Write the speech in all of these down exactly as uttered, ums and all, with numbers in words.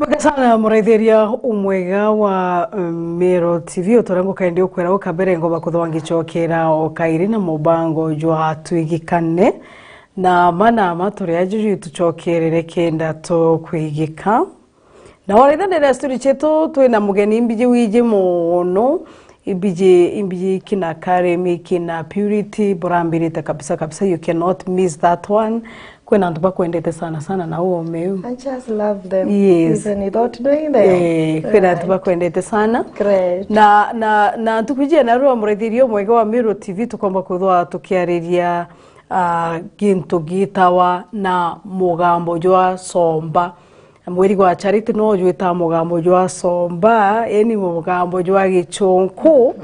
Mbega sana muraithiria umwega wa, um, Meru T V, uturia ngukaindi ukwira uka mbere ngoba kuthwa ngicokera o kairi na mubango jwa Twigikane. Na mana ma turi ajuju tucokerere kenda tukwigika. Na waraitha ndene ya studio cietu, twina mugeni imbiji wiji mono, imbiji, imbiji kina Karemi, kina Purity, burambirite kabisa kabisa, you cannot miss that one. Kwina antu bakwendete sana sana na uome u. I just love them. Yes. Even without knowing them. Eh, kwina antu bakwendete sana. Great. Na, na, na ntuku iji na rua muraithiria umwega wa Meru T V, tukomba kuthwa tukiariria, ah, gintu gitawa na mugambo jwa somba. Mweri gwa Charity no jwita mugambo jwa somba, yani mugambo jwa gichunku,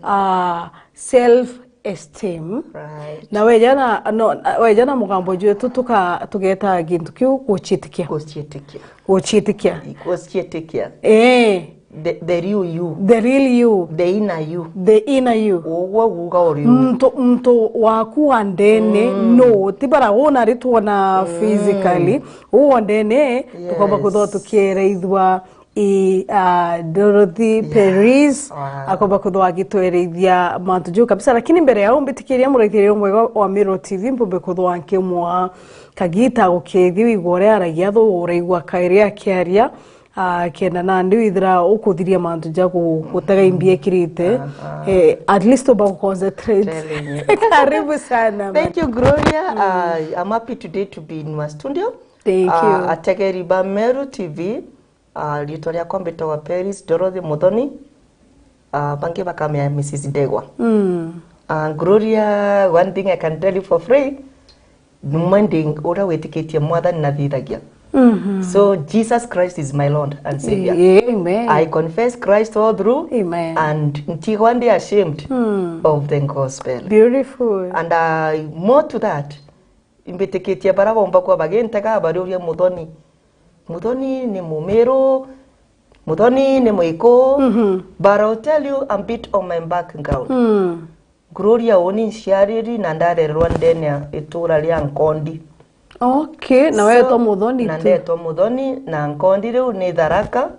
ah, self esteem. Right. Na weja na, no, weja na mugambo jwetu tuka-, tugeta gintu kiu guciitikia. Guciitikia. Guciitikia. Guciitikia. Eh. The, the real you. The real you. The inner you. The inner you. Ugwe uga uri u. Muntu, muntu waku wa ndene, mm, no, ti bara wona ritwona, mm, physically. Uu wa ndene, yes, tukomba kuthwa tukiereithua i, ah, Dorothy, yeah, Peris, wow, akomba kuthwa agitwerithia mantu juu kabisa. Lakini mbere ya u mbitikiria muraithiria mwega wa Meru T V, mpumbe kuthwa nkimwa kagita gukethia wigua uria aragia thu, uraigua kairi akiaria, ah, kenda nandi withira ukuthiria mantu ja ku-, gutega imbi ekirite. Aha. Eh, at least umba ku concentrate. Telling you. Karibu sana, man. Thank you, Gloria. Mm. Uh, I'm happy today to be in your studio. Thank you. Uh, ategeri ba Meru T V, uh, ritwa riakwa mbitagwa Peris Dorothy Muthoni. Uh, bangi bakamea Missus Ndegwa. Mm. Uh, Gloria, one thing I can tell you for free, ni mwendi uria witikitie Mwathani nathithagia. Mhm. So Jesus Christ is my Lord and Savior. Amen. I confess Christ all through. Amen. And ntigwa ndi ashamed, mm, of the gospel. Beautiful. And, uh, more to that, imbitikitie bara bomba kwa bagintega bariuria Muthoni. Muthoni ni Mumiru, Muthoni ni Mwiku, mhm, but I'll tell you a bit on my background. Mm. Gloria uni nciariri na ndarererwa ndene ya itura ria Nkondi. Okay, na so, wetwa Muthoni na tu? Ndetwa Muthoni, na Nkondi riu ni Tharaka.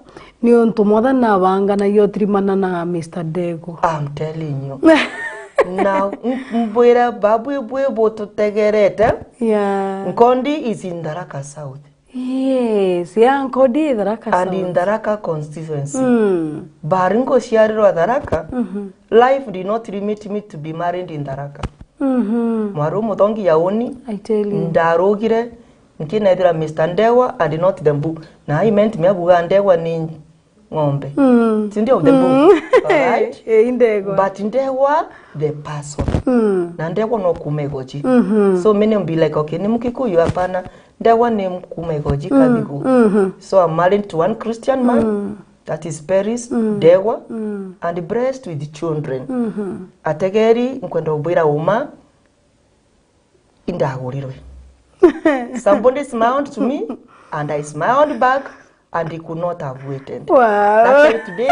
Ni untu Mwathani nabanganagia utirimana na Mister Ndegwa. I'm telling you. Na m-, mbwira babwi bwi bututegerete. Yeah. Nkondi is in Tharaka South. Yes, yeah, Nkondi Tharaka South. And in Tharaka constituency. Mm. Bari nguciarirwa Tharaka, mhm, life did not limit me to be married in Tharaka. Mhm. Mwaru Muthongi ya uni, I tell you, ndarugire nkinethira Mister Ndegwa and not the Mbu. Na I meant me abuga Ndegwa ni ng'ombe. Mm. Si ndio the Mbu? Mm. Alright? Eh, i Ndegwa. But Ndegwa the person. Mm. Na Ndegwa no kuma Igoji. Mhm. So many will be like, "Okay, ni Mkikuyu?" Hapana. Ndegwa ni kuma Igoji, mm, Kathigu. Mhm. So I'm married to one Christian man, mm, that is Peris, mm, Ndegwa, mm, and blessed with children. Mhm. Ategeri, nkwenda ubwira uma, indagurirwe. Somebody smiled to me, and I smiled back, and he could not have waited. Wow. That's why today,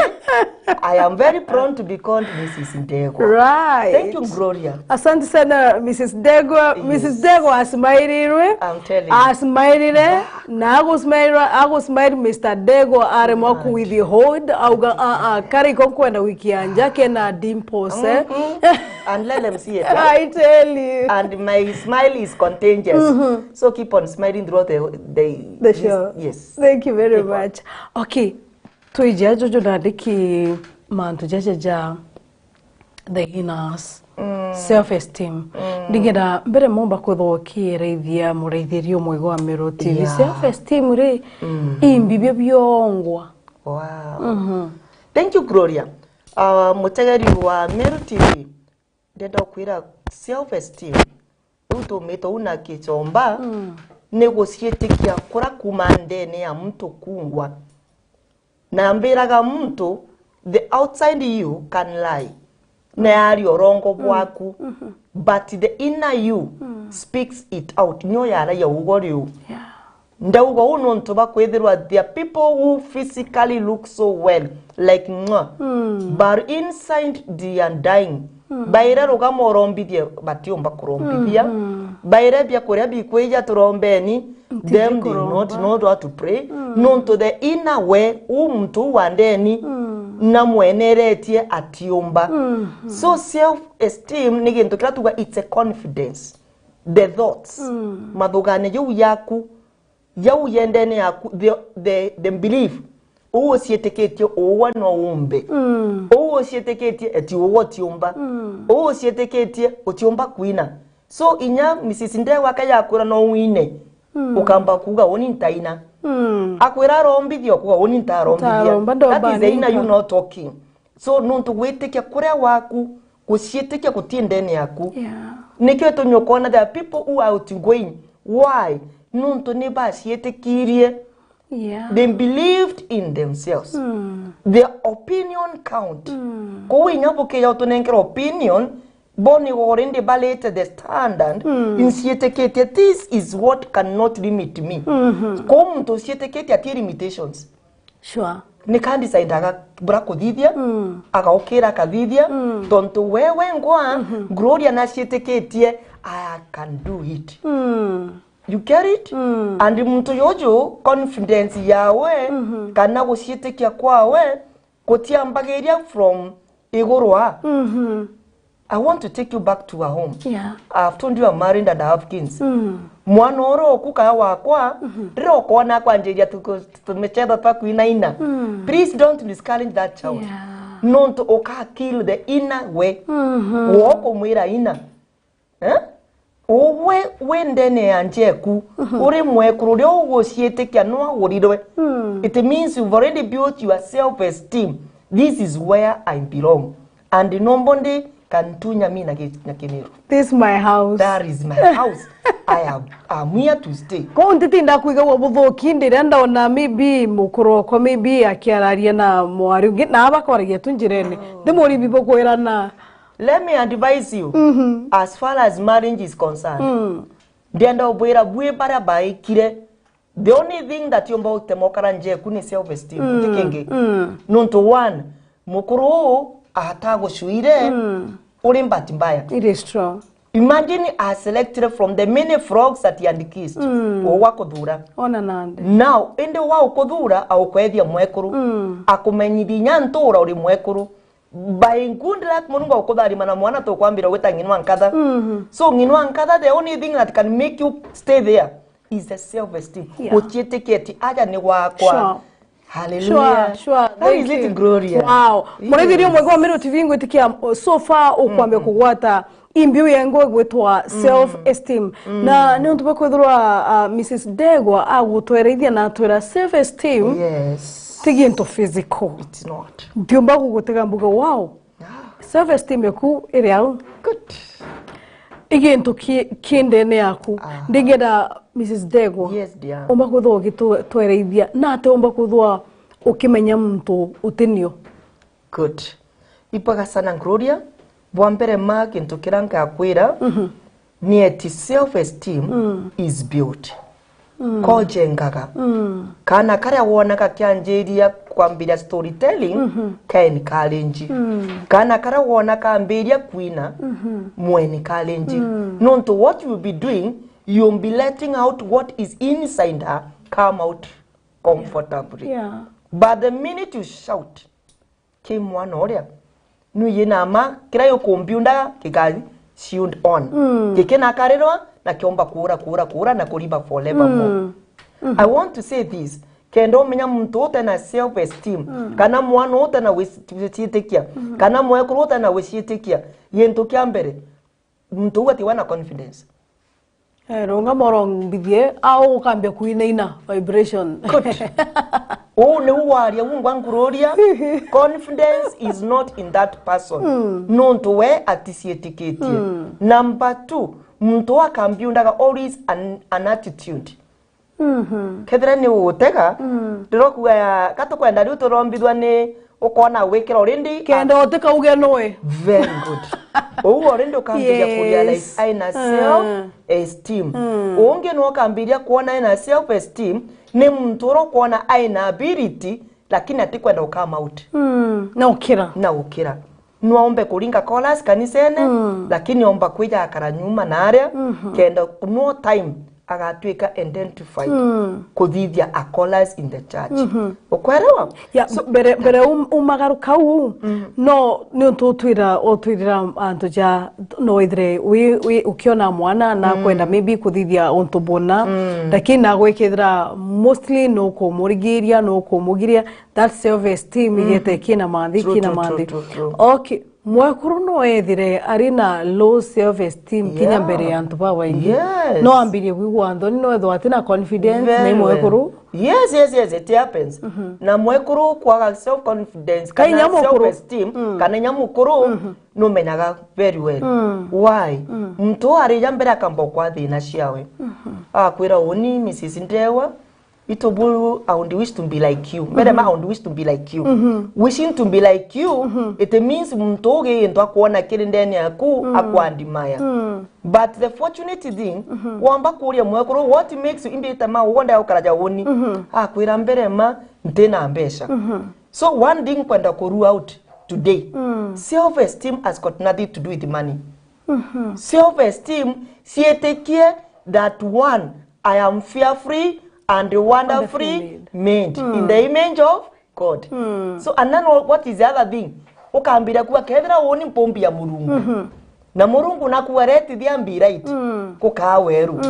I am very proud to be called Missus Ndegwa. Right. Thank you, Gloria. Asante sana, Missus Ndegwa. Yes. Missus Ndegwa asmairirwe. I'm telling you. Asmairire. Yeah. Na agusmairwa, agusmairi Mister Ndegwa aremwa ku withhold, auga, "Ah, ah, kari ko nkwenda wiki ya nja kena dimples, eh?" Mm-hmm. And let them see it, eh? I tell you. And my smile is contagious. Mm-hmm. So keep on smiling throughout the, the, the show. Yes. Thank you very much. Okay. Twija juju nandiki mantu jaja ja the inner us, mm, self esteem. Mm. Ndigenda mbere momba kuthokia raithia muraithiria umwe wa Meru T V. Yeah. Self esteem ri, mm, imbi bio biongwa. Wow. Mhm. Thank you, Gloria. Uh, mutegeri wa Meru T V, ndenda kwira self esteem. Riu tumite uu na kichomba, mm, ni guciitikia kura kuma ndene ya muntu kungwa. Na mbiraga muntu, the outside you can lie. Na yari urongo bwaku. Mhm. But the inner you, mm, speaks it out. Nio yaragia ugo riu. Yeah. Ndauga uu nontu bakwithirwa there are people who physically look so well, like, mwah. Mm. But inside they are dying. Mm. Baire rugama urombithie, batiumba kurombithia. Mm, mm. Baire biakuria bikwija turombeni, them they not know how to pray. Mm. Nontu the inner we, u muntu u wa ndeni, namweneretie atiumba. So self esteem ni gintu kiria tuga it's a confidence. The thoughts. Mathugania jau yaku, jau yendene yaku, the, the, the belief. Uu uciitikitie uwe no umbe. Uu uciitikitie eti uwe utiumba. Uu uciitikitie utiumba kwina. So inya Missus Ndegwa aka yakwira no wine, ukamba kuuga uni ntaina. Akwira arombithia, ukuuga uni ntarombithia. Ntaromba, ndomba. That is the inner you not talking. So nontu gwitikia kuria waku, guciitikia guti ndene yaku. Yeah. Nikio itumi ukoona there are people who are outgoing. Why? Nontu ni baciitikirie. Yeah. They believed in themselves. Their opinion count. Kou inya bukija utunenkera opinion, bo ni already balete the standard, nciitikitie, this is what cannot limit me. Kou muntu uciitikitie ati limitations. Sure. Ni ka decide aga bura kuthithia, agaukira akathithia, tontu we wengwa, Gloria naciitikitie, I can do it. You get it? And muntu juju, confidence yawe, kana guciitikia kwawe, gutiambagiria from iguru a. I want to take you back to our home. Yeah. I have told you I'm married and I have kids. Mwana uria uku kaya wakwa, riria ukoona akwanjiria tu-, tu-, tumichetho twa kwinaina, please don't discourage that child. Yeah. Nontu uka kill the inner we. Wo kumwira ina. Eh? Uwe wi ndene ya njeku, uri mwekuru, riria uguciitikia nwagurirwe. It means you've already built your self esteem. This is where I belong. And nobody can tunya me na ki-, na kimiru. This is my house. That is my house. I am, I'm here to stay. Kou ntitinda kwigagua buthuki ndiria ndona maybe mukuru okwa maybe akiararia na mwari ungi, na abakwaragia tu njirene. Ndi muribi bukwirana. Let me advise you, as far as marriage is concerned, ndienda ubwira bwi baria baikire, the only thing that yomba utema ukara njeku ni self esteem, guti kingi. Nontu one, mukuru uu atagucuire, uri mbati mbaya. It is true. Imagine I selected from the many frogs that he had kissed. Ugwa kuthura. Ona nandi. Now, indi wa ukuthura, aukwethia mwekuru. Akumenyithia inya ntura uri mwekuru. By good luck, Murungu aukutharima na mwana tukwambira gwita ng'inwa nkatha. So ng'inwa nkatha, the only thing that can make you stay there is the self esteem. Yeah. Uciitikia ati aja ni wakwa. Sure. Hallelujah. Sure, sure. How is it, Gloria? Wow. Yes. Muraithiria umwe gwa Miru T V ngwitikia, uh, so far ukwambia kugwata imbiu yengo igwitwa self esteem. Na ni untu bwa kwithirwa, uh, Missus Ndegwa agutwerithia na atwira self esteem, yes, ti gintu physical. It's not. Ndiumba gugutega mbuga, wow. Ah. Self esteem yaku iri au. Good. I gintu ki-, ki ndene yaku. Aha. Ndingenda Missus Ndegwa. Yes, dear. Umba kwithwa ugitwereithia, na ati umba kwithwa ukimenya muntu utinio. Good. Ibwega sana Gloria. Bwa mbere ma gintu kiria ngakwira, ni eti self esteem is built. Kojengaga. Kaana karia wonaga kianjiria kwambiria storytelling, ka encourage. Kaana karia wona kambiria kwina, mu encourage. Nontu what you be doing, you be letting out what is inside her come out comfortably. Yeah. But the minute you shout, ki mwana uria, nui yina ma, kiria yukumbiunda kika shiund on. Gikina karirwa, na kiomba kuura, kuura, kuura, na kuriba forevermore. I want to say this, kenda umenya muntu utena self esteem, kana mwana utena wiciitikia, kana mwekuru utena wiciitikia, gintu kia mbere, muntu uu atiwa na confidence. Eh, runga morombithie, au ukambia kuinaina vibration. Good. Uu niu waria ungwa nkururia. Confidence is not in that person. Nontu we aticiitikitie. Number two, muntu uu akambiundaga always an, an attitude. Kethira ni ugutega, ndiro kuga ya, ka tukwenda riu turombithua ni ukona gwikira already. Kenda utikauge noe. Very good. Uu already ukambiria kurealize aina self esteem. Ungi no ukambiria kuona aina self esteem ni muntu uria ukwona aina ability, lakini atikwenda ukama out. Na ukira. Na ukira. Nwaombe kuringa chorus kanisene, lakini omba kwija akara nyuma na aria, kenda no time agatuika identified kuthithia a callers in the church. Ukwerewa? Ya, so, mbere, mbere um-, umagaruka uu, no, ni untu utwira, utwirira antu ja, no withire wi, wi, ukiona mwana na kwenda maybe kuthithia untu buna, lakini nagwikithira mostly no kumurigiria, no kumugiria, that self esteem igete kina manthi, true, kina true, manthi. True, true, true. Okay, mwekuru no ethire ari na low self esteem kinya mbere ya antu babaingi. Yes. No ambirie kwigua nthoni, no ethwa atina confidence. Very ni mwekuru well. Yes, yes, yes, it happens. Na mwekuru kwaga self confidence, kana inya mukuru, self esteem, kana inya mukuru, numenyaga very well. Why? Muntu arija mbere akamba kwa thina ciawe. Akwira, uni Missus Ndewa, itubu, I would wish to be like you. Mbere ma, I would wish to be like you. Wishing to be like you, it means muntu ugi into akwona kiri ndene yaku, akwandimaya. But the fortunate thing, wamba kuria mwekuru, what makes you, imbite ma, ugonda ya ukaraja uni? Akwira, mbere ma, ntina mbeca. So one thing kwenda ku rule out today, self esteem has got nothing to do with money. Self esteem, cietikie that one, I am fearfully and wonderfully made in the image of God. So, and then what is the other thing? Ukambiria kuga, kethira uni mpumbi ya Murungu. Na Murungu naku aretithia mbi right, kukaa weru.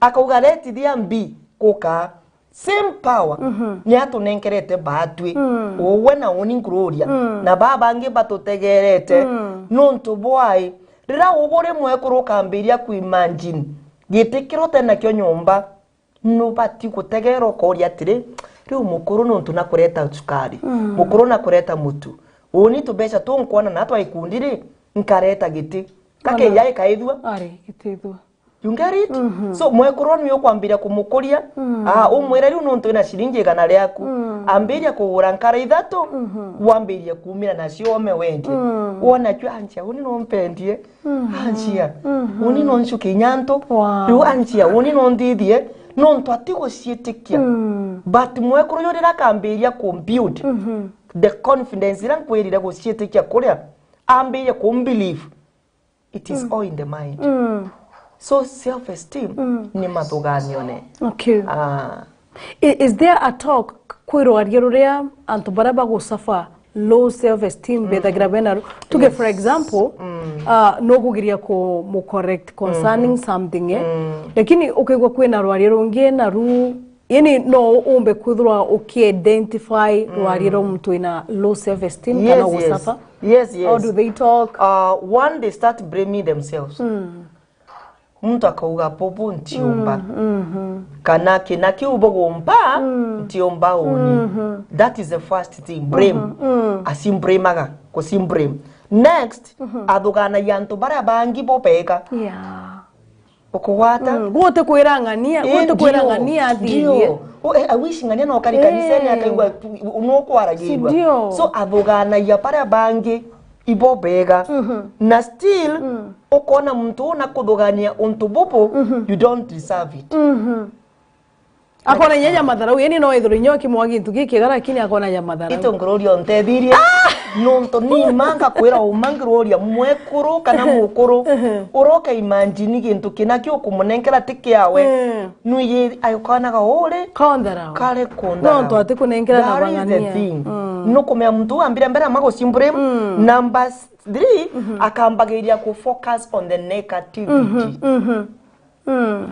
Akauga aretithia mbi, kukaa. Same power ni atunenkerete baatwi. Uwe na uni Gloria. Na baa bangi batutegerete. Nuntu bwai? Rira uguri mwekuru ukambiria ku imagine giti kiria utenakio nyomba, nubati gutegera ukoria atiri, riu mukuru nuntu nakureta cukari, mukuru nakureta mutu, uni tubeca tu nkwona na twa ikundi ri, nkareta giti. Kake yai kaithua. Ari, gitithua. You get it? So, mwekuru ni ukwambiria kumukuria, ah, umwire, riu nuntu wina ciringi igana riaku, ambiria kugura nkara ithatu, wambirie kumira nacio ome wendie. Wona kio, anjia, uni no mpendie. Anjia, uni no ncuke inyantu. Wow. Riu anjia, uni no nthithie, nuntu atiguciitikia. But mwekuru uyu rira akambiria ku build the confidence ira nkwirire guciitikia kuria, ambirie ku believe. It is all in the mind. So self esteem ni mathuganione. Okay. Ah. I-, is there a talk kwi rwaria ruria antu baria bagu suffer low self esteem bethagira bena ru-, tuge for example, ah, no kugeria ku mu correct concerning something, eh? Lakini ukaigua kwina rwaria rungi na ru Yani, no umbe kwithirwa uki-identify rwaria rwa muntu wina low self esteem kana gusuffer? Yes, yes. How do they talk? Uh, one, they start blaming themselves. Muntu akauga, "Bubu ntiumba." Kana, "Kina kiu bugumpa, ntiumba uni." That is the first thing, blame. Asimbramaga, kusimbrame. Next, athuganagia antu baria bangi bo bega. Yeah. Ukugwata? Mm, guti kwira ng'ania, guti kwira ng'ania athithie. Ndio. U-, eh, I wish ng'ania no kari kanisene akaigua nukwaragiirua. Ndio. So, athuganagia baria bangi ibo bega. Na still, ukona muntu una kuthugania untu bubu, you don't deserve it. Akona inya ja matharau, yani no ethirwe inya ukimwa gintu gikiega, lakini akona ja matharau. Itu ngururia untethirie. Nuntu ni manga kwira uma ngururia mwekuru kana mukuru. Uroka imagine gintu kina kio kumunenkera ti kiawe. Nuyi aikonaga uri. Kontharau. Kare kontharau. Nontu ati kunenkera na bang'ania. Nukumenya muntu ambire mbere ama gucimbure. Number three, akambagiria ku focus on the negativity.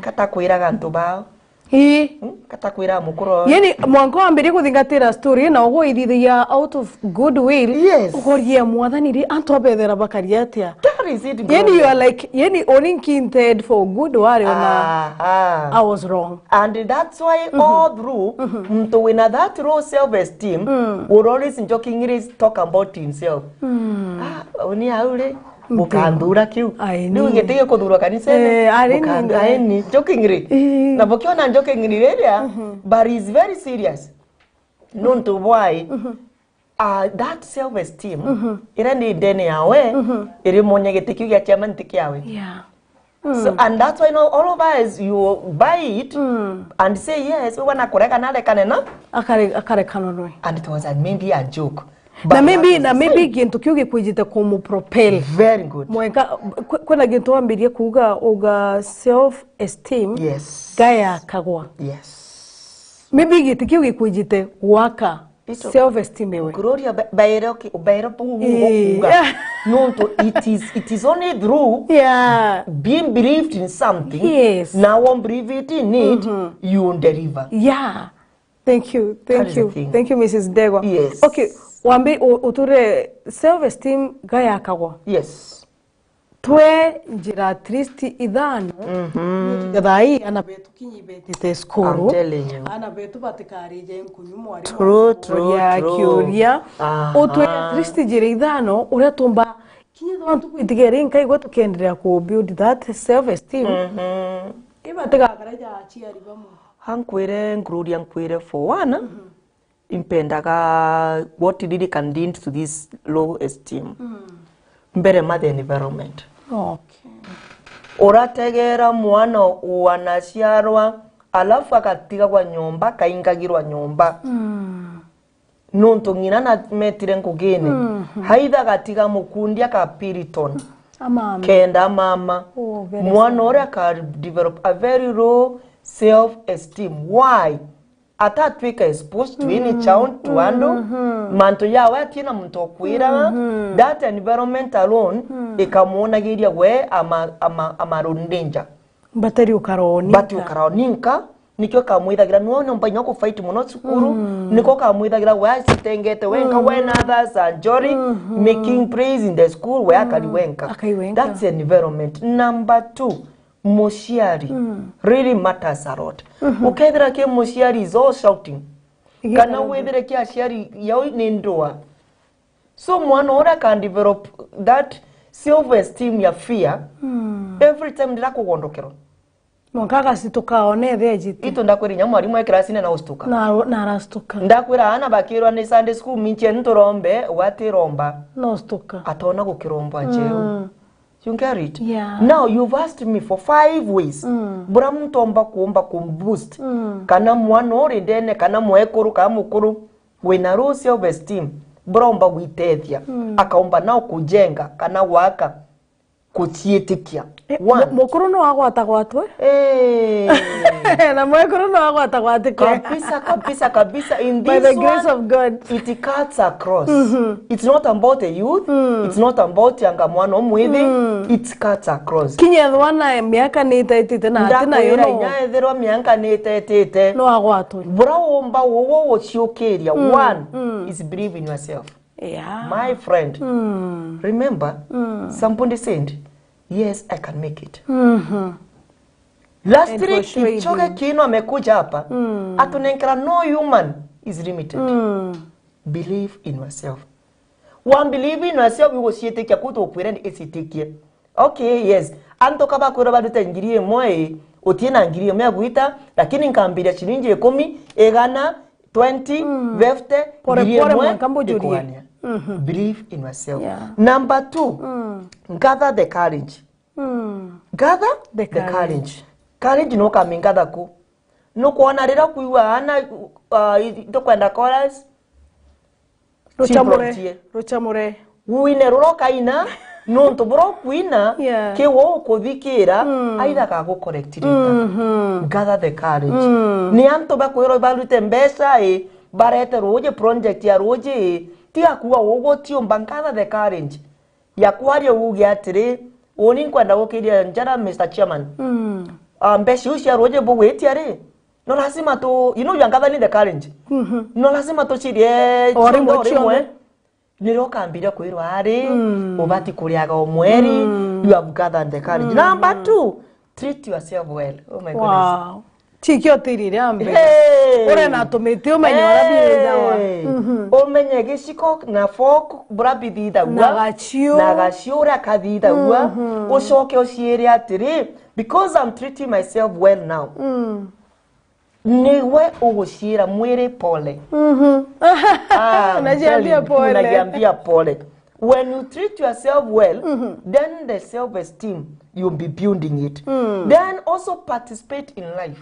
Katakwiraga antu bao. Ii. Hmm? Katakwiraga mukuru. Yani, mwanka wambirie kuthingatira story na uguo ithithagia out of goodwill. Yes. Ukoria, "Mwathani ri, antu abethera bakari atia?" That is it, yani, you are like, yani, only kinted for good wari ona. Aha. I was wrong. And that's why all through, muntu wina that low self esteem will always jokingly talk about himself. Ah, uni au ri. Mukanthura kiu. Aini. Riu giti gikuthurwa kanisene. Eh, ari ni. Mukanthura, aini. Jokingly. Ii. Na bukiona jokingly riria, but is very serious. Nuntu bwai, ah, that self esteem, iria ni ndene yawe, iri monye giti kiu gia chairman ti kiawe. Yeah. So, and that's why now all of us, you buy it and say, "Yes, we wana kureka na rekane na." Akare-, akarekanwa nwe. And it was a, maybe a joke. Na maybe, na maybe gintu kiu gikwijite kumupropel. Very good. Mwenka, kwi-, kwina gintu wambirie kuuga, uga self esteem. Yes. Gayakagwa. Yes. Maybe giti kiu gikwijite gwaka self esteem iwe. Gloria, ba-, baire oki-, baire bu-, bu-, Ii. Kuuga. Nontu it is, it is only through, yeah, being believed in something. Yes. Now, when believe it in it, you deliver. Yeah. Thank you, thank you, thank you, Missus Ndegwa. Yes. Okay, wambi u-, uture self esteem gayakagwa. Yes. Twe njira at least ithano, mhm, thaa ii ana betu kinyi betite cukuru. I'm telling you. Ana betu batikarije nkunyu mwarimu. True, true, true. Kiuria. Aha. Utwe at least njira ithano uria tumba kinyi thwa ntuku itigere nkaigua tukiendelea ku build that self esteem. Mhm. Ibatigakara ja aciari bamwe. Ankwire, Gloria, nkwire for one, mhm, impendaga what really can lead to this low esteem. Mm. Mbere ma the environment. Okay. Urategera mwana wanaciarwa, alafu agatigagwa nyomba, kaingagirwa nyomba. Mm. Nontu ng'ina na metire ngugine. Mm. Haitha gatiga mukundi aka Piriton. Amama. Kenda mama. Oh, very sad. Mwana uria aka develop a very low self esteem. Why? Atatwika exposed to any child, to andu, mantu yawe atina muntu okwira, that environment alone ikamwonagiria we ama, ama, ama danger. Batari ukara o ninka. Bati ukara o ninka, nikio kamwithagira, nuo nyomba inya kufight muno cukuru, niko kamwithagira we acitengete wenka, we na others a njori, making plays in the school, we akari wenka. Akai wenka. That's environment. Number two, muciari really matters a lot. Ukethira ki muciari is all shouting, kana withire ki aciari yao ni ndua. So mwana uria can develop that self esteem ya fear every time ndira kugondokerwa. Mwanka agacituka one the ejite. Itu ndakwira inya mwarimu e kirasine na ustuka. Na, na arastuka. Ndakwira ana bakirwa ni Sunday school minchie nturombe, watiromba. No stuka. Atona gukiromba njeu. You get it? Yeah. Now you've asked me for five ways. Bura muntu omba kuomba kumboost. Kana mwana uri ndene, kana mwekuru, kana mukuru. Wina low self esteem. Bura omba gwitethia. Akaomba nao kujenga, kana gwaka, kuciitikia. Eh, one. Mu-, mukuru no agwata gwatwe? Eh. Na mwekuru no agwata gwatike. Kabisa, kabisa, kabisa. In this one, by the grace of God, it cuts across. It's not about a youth. It's not about anga mwana omwithi. It cuts across. Kinya ethwa na miaka ni itetite na atina yo. Ndakwira no, inya ethirwa miaka ni itetite. No agwatwe. Bura umba uguo guciukiria. One is believe in yourself. Yeah. My friend, remember, somebody said, "Yes, I can make it." Last week, Kipchoge Keino amekuja hapa, atunenkera no human is limited. Believe in yourself. Wa believe in yourself, uguciitikia ku tukwire ni icitikie. Okay, yes. Antu ka bakwirwa barute ngiri imwe i, utie na ngiri imwe ya gwita, lakini nkambiria ciringi ikumi, igana, twenty, fifty, pore ngiri pore imwe mwanka mbujurie ikugania. Believe in yourself. Yeah. Number two, gather the courage. Gather the courage. Courage no kamingatha ku? Nukwona riria kwigua ana, uh, tukwenda chorus, Rucamure, rucamure. Wine ruria ukaina, nontu buria ukwina, yeah, ki we ukuthikira, aitha agagucorrect later. Gather the courage. Ni antu bakwirwa barute mbeca i, barete ruuji, project ya ruuji i, tiga kuuga ugutiumba, gather the courage ya kwaria uuge atiri, uni nkwenda gukiria njara, Mister Chairman. Ah, mbeca iu cia ruuji bugwitia ri, no lazima tu, you know, you are gathering the courage. No lazima tucirie o rimwe cionthe. Nirio ukambiria kwirwa ari, ubati kuriaga o mweri, you have gathered the courage. Number two, treat yourself well. Oh my goodness. Wow. Tikio tirire ambe. Hey! Ure na tumiti umenye ura biithawa. Hey! Umenye giciko na fork bura bithithagua. Na gaciu. Na gaciu uria kathithagua. Ucoke uciire atiri, because I'm treating myself well now. Niwe uguciira mwiri pole. I'm telling you, unajiambia pole. Unajiambia pole. When you treat yourself well, then the self-esteem, you'll be building it. Then also participate in life.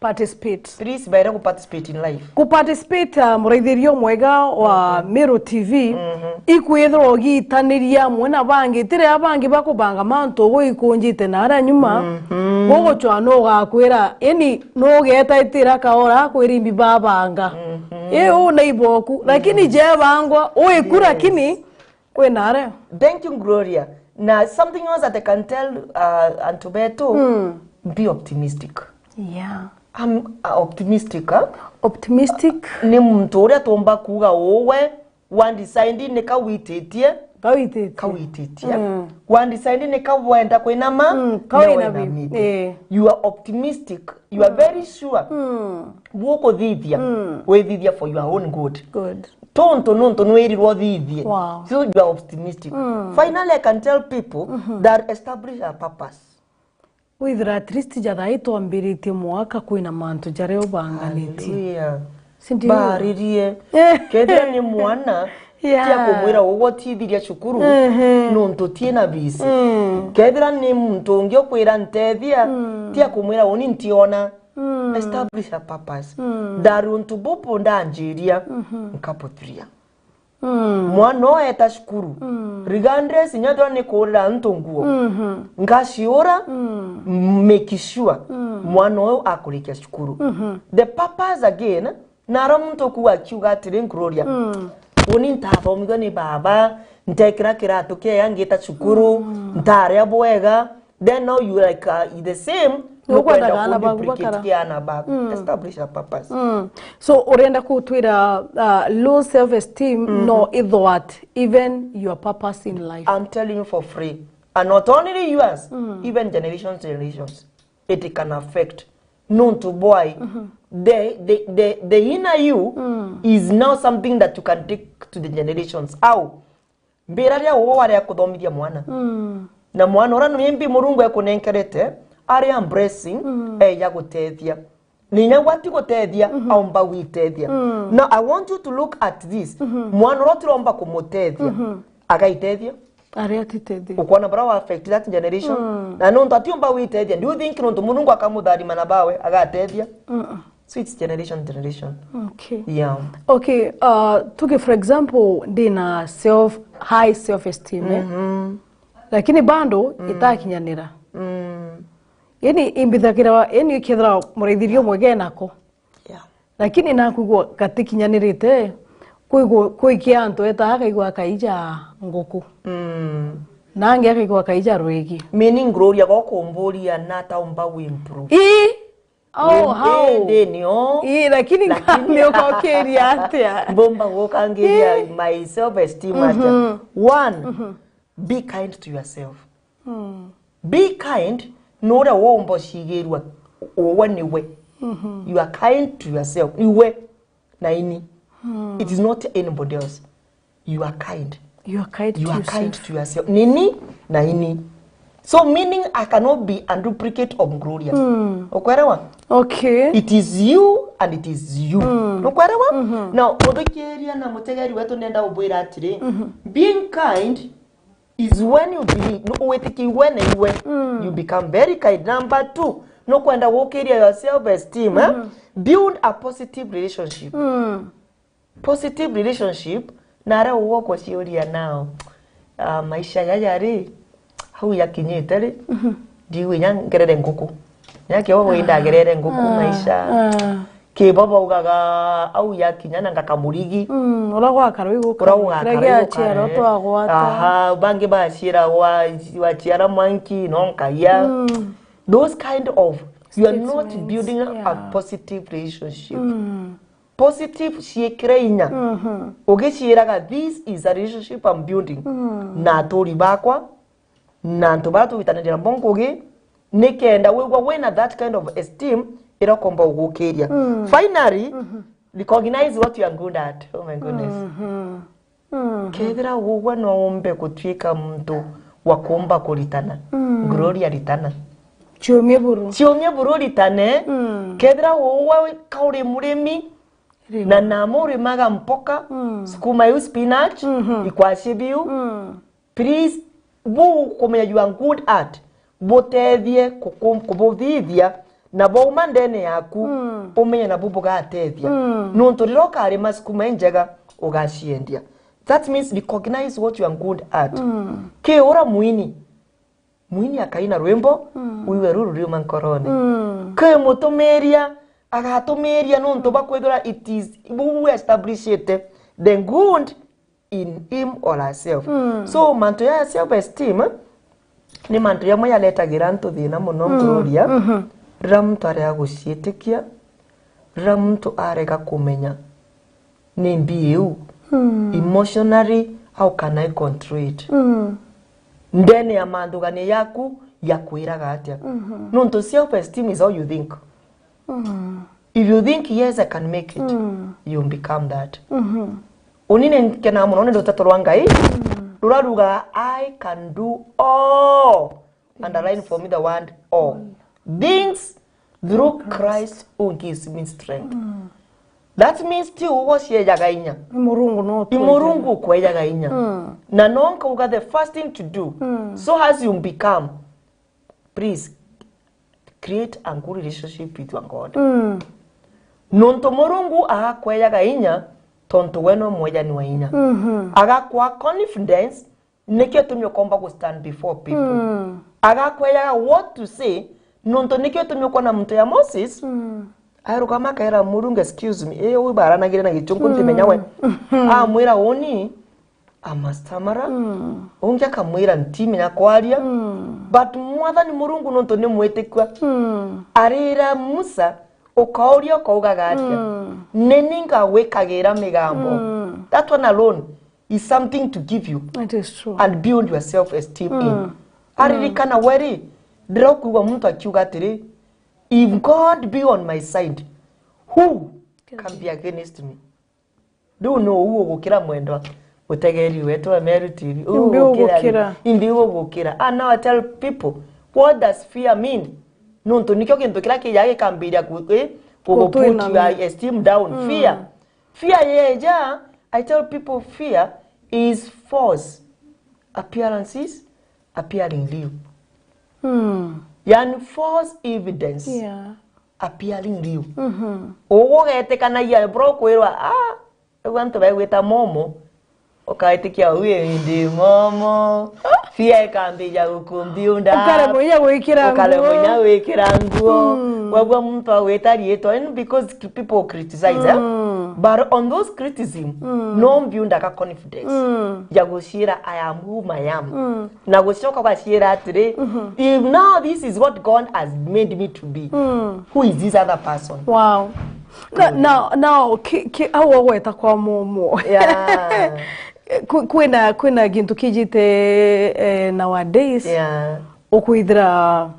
Participate. Please, baire ku participate in life. Ku participate, uh, muraithirio mwega wa Meru T V, ikwithirwa ugitaniria amwe na bangi, tiri abangi bakubanga mantu ugu ikunjite na aria nyuma, gugucwa nugakwira, ini nugetaitira kaora akwira imbi babanga. I u na iboku, lakini jebangwa, uiku, lakini kwina aria. Thank you, Gloria. Na something else that I can tell, uh, antu betu, be optimistic. Yeah. I'm, uh, optimistic, huh? Optimistic. Ni muntu uria tumba kuuga uwe, wa decide ni kawititie, Kawititie. Kawititie. Wa decide ni kawenda kwinama, Mm, ni kawina winamite. bi-, eh. You are optimistic. You are very sure. Bukuthithia. Withithia for your own good. Good. Tontu nontu nwirirwo uthithie. Wow. So you are optimistic. Finally, I can tell people that establish a purpose. Withira at least ja thaa ii twambiritie mwaka kwina mantu jaria ubanganitie. Hallelujah. Si ndio? Baririe. Kethira ni mwana, Yeah. tia kumwira uguo tithiria cukuru, nontu tiena bisi. Kethira ni muntu ungi ukwira ntethia, tia kumwira uni ntiona. Establish a purpose. Ndari untu bubu ndanjiria, nkabuthiria. Mwana uyu eta cukuru, regardless inya ethirwa ni kuurira antu nguo, ngaciura, make sure mwana uyu akurikia cukuru. The purpose again, na aria muntu ukuuga akiuga atiri, Gloria, uni ntathomithua ni baba, ntekira kiratu kiega ngita cukuru, ntaria bwega, then now you like, uh, the same, Nukwenda nukwenda aana baku kuduplicate bakara. Ki aana baku. Establish a purpose. So urenda kutwira, uh, low self esteem no ithwat even your purpose in life. I'm telling you for free. And not only yours, even generations, generations. It can affect. Nontu bwai, the, the, the, the inner you is now something that you can take to the generations. How? Mbira ria uwe waria kuthomithia mwana. Na mwana uria maybe Murungu ekunenkerete, ari a blessing, eya gutethia. Ninya gwati gutethia, aumba gwitethia. Now, I want you to look at this. Mwana uria utiromba kumutethia, agaitethia. Aria atitethia. Ukwona bara wa affect that generation. Na nontu atiumba gwitethia, do you think nontu Murungu akamutharima na bawe, agatethia? So it's generation, generation. Okay. Yeah. Okay, uh, tuge for example, ndina self, high self esteem, eh? Lakini bando itakinyanira. Yani imbithagira, yani ikethira muraithirio mwega enako. Yeah. Lakini nakwigua gatikinyanirite, kwigua, kwikia antu eta akaigua akaija nguku. Na angi akaigua akaija rwigi. Meaning Gloria gokumburia nata umba wi improve. Ii! Oh, how? Ndinio. Ii, lakini Lakini nkamioka ukiria atia? Mbomba gukangiria my self esteem atia. One, be kind to yourself. Be kind, nuria womba ucigirua uwe niwe. You are kind to yourself. Iwe na ini. It is not anybody else. You are kind. You are kind You to are yourself. Kind to yourself. Nini na ini. So meaning I cannot be a duplicate of Gloria. Ukwerewa? Okay. It is you and it is you. Nukwerewa? Now, uthikiria na mutegeri wetu nenda ubwira atiri, being kind is when you believe, no, witikiwe na iwe, you become very kind. Number two, nukwenda gukiria your self esteem, eh? Build a positive relationship. Positive relationship, na aria ugwa kuciuria nao, ah, maisha jaja ri, hau yakinyite ri, ndigu inya ngerere nguku. Nyake ugwa indagerere nguku maisha. Kibo baugaga au yakinya na ngakamurigi. Mm, ura gwakara iguka. Ura gwakara iguka, eh. Twagwata. Aha, bangi baciira wa, waciara mwanki, no nkaia. Those kind of, you are not building a positive relationship. Positive ciikire inya. Ugiciiraga, this is a relationship I'm building na aturi bakwa, na antu baria tugwitanira nabo ngugi, nikenda wigua wina that kind of esteem iria ukomba ugukiria. Finally, recognize what you are good at. Oh my goodness. Kethira ugwa no umbe gutuika muntu wa kuumba kuritana, Gloria ritana. Ciumie buru. Ciumie buru ritane. Kethira ugwa ka uri murimi, na nama urimaga mpoka, sukuma iu, spinach, ikwacii biu, please, buu kumenya you are good at, butethie kuku-, kubuthithia Na bauma ndene yaku, mm, umenye nabu bugatethia. Mm. Nontu riria ukarima sukuma injega, ugaciendia. That means recognize what you are good at. Mm. Ki ura mwini, mwini akaina rwimbo, mm, uiwe ruru riuma nkorone. Mm. Ki mutumiria, agatumiria nontu bakwithira it is, bu establishite the good in him or herself. Mm. So, mantu ya self esteem, eh, ni mantu jamwe jaretagira antu thina muno, mm, Gloria. Mhm. Riria muntu arega guciitikia, riria muntu arega kumenya ni mbi iu, mm, emotionally, how can I control it? Mm. Ndene ya manthugania yaku, yakwiraga atia? Mhm. Nontu self esteem is how you think. Mm. If you think, "Yes, I can make it," mm, you become that. Mhm. Uni ni nkenaga muno ni ruteto rwa Ngai, mm, rurarugaga, "I can do all." Underline for me the word all. Mm. Things through Christ who gives me strength. Mm. That means ti ugo ciejaga inya. Ni Murungu no. Ni Murungu ukwejaga inya. Mm. Na no nkauga the first thing to do, mm, so as you become, please create a good relationship with your God. Mm. Nontu Murungu agakwejaga inya, tontu we no mwejani wa inya. Mhm. Agakwa confidence, nikio itumi ukomba gu stand before people. Mm. Agakwejaga what to say, nontu nikio itumi ukwona muntu ya Moses, mm, arukama akaira Murungu, "Excuse me, eh, uyu baranagire na gichungu, mm, ntimenya we." Mhm. Amwira, "Uni, amastamara." Mm. Ungi akamwira, "Ntimenya kwaria." Mm. But Mwathani Murungu nontu ni mwitikua, mm, arira Musa, "Ukauria ukaugaga atia? Mm. Ni ni ngagwikagira migambo." Mm. That one alone is something to give you. It is true. And build your self esteem in. Mm. Aririkana, mm, we ri, ndirakwigua muntu akiuga atiri, "If God be on my side, who can be against me?" Riu no uu ugukira mwendwa, utegeri wetu wa Meru T V. Uu imbi ugukira ri? Ugukira. Imbi ugukira? And now I tell people, what does fear mean? Nontu nikio gintu kiria kijaga gikambiria ku-, eh, ku-, ku put your esteem down. Mm. Fear. Fear yeja, I tell people, fear is false appearances appearing real. Mm. Yani false evidence, yeah, appearing real. Mhm. Ugu ugetikanagia bro kwirwa, ah, riu antu baigwita momo, ukaitikia uu indi momo. Fear ikambija gukumbiunda. Ukaremwa inya gwikira nguo. Ukaremwa inya gwikira nguo. Mm. Wagua muntu agwita riitwa, and because people criticize, eh? Mm. But on those criticism, mm, no mbiundaga confidence, mm, ya guciira, "I am whom I am." Mm. Na gucoka ugaciira atiri, mhm, "If now this is what God has made me to be, mm, who is this other person?" Wow. Na, na, na, ki, ki, au ugweta kwa momo. Yeah. Kwi-, kwina, kwina gintu kijite, eh, nowadays. Yeah. Ukwithira,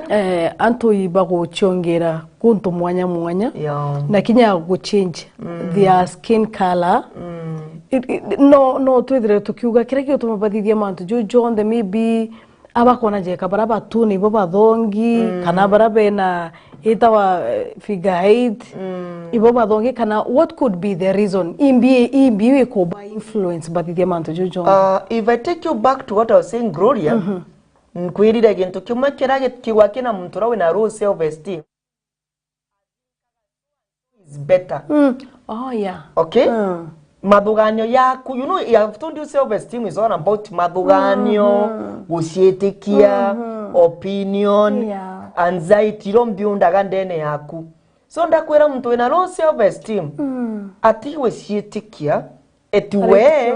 eh, antu ibaguchongera kuntu mwanya mwanya. Yeah. Na kinya guchange, mm, their skin color. Mm. I-, i-, no, no twithire tukiuga kiria giutuma bathithia mantu juu jonthe, maybe abakona jeka bara batu nibo bathongi, mm, kana bara bena itawa, eh, figure eight, mm, ibo bathongi, kana what could be the reason? Imbi, imbi ikuba influence bathithia mantu juu jonthe? Uh, if I take you back to what I was saying, Gloria, mhm, nkwirire gintu kimwe kiria gi-, kigwa kina muntu uria wina low self esteem is better. Mm. Oh, yeah. Okay? Mm. Mathuganio yaku, you know, I have told you self esteem is all about mathuganio, mhm, guciitikia, mhm, opinion, yeah, anxiety, iro mbiundaga ndene yaku. So ndakwira muntu wina low self esteem, mm, atigwe ciitikia, eti we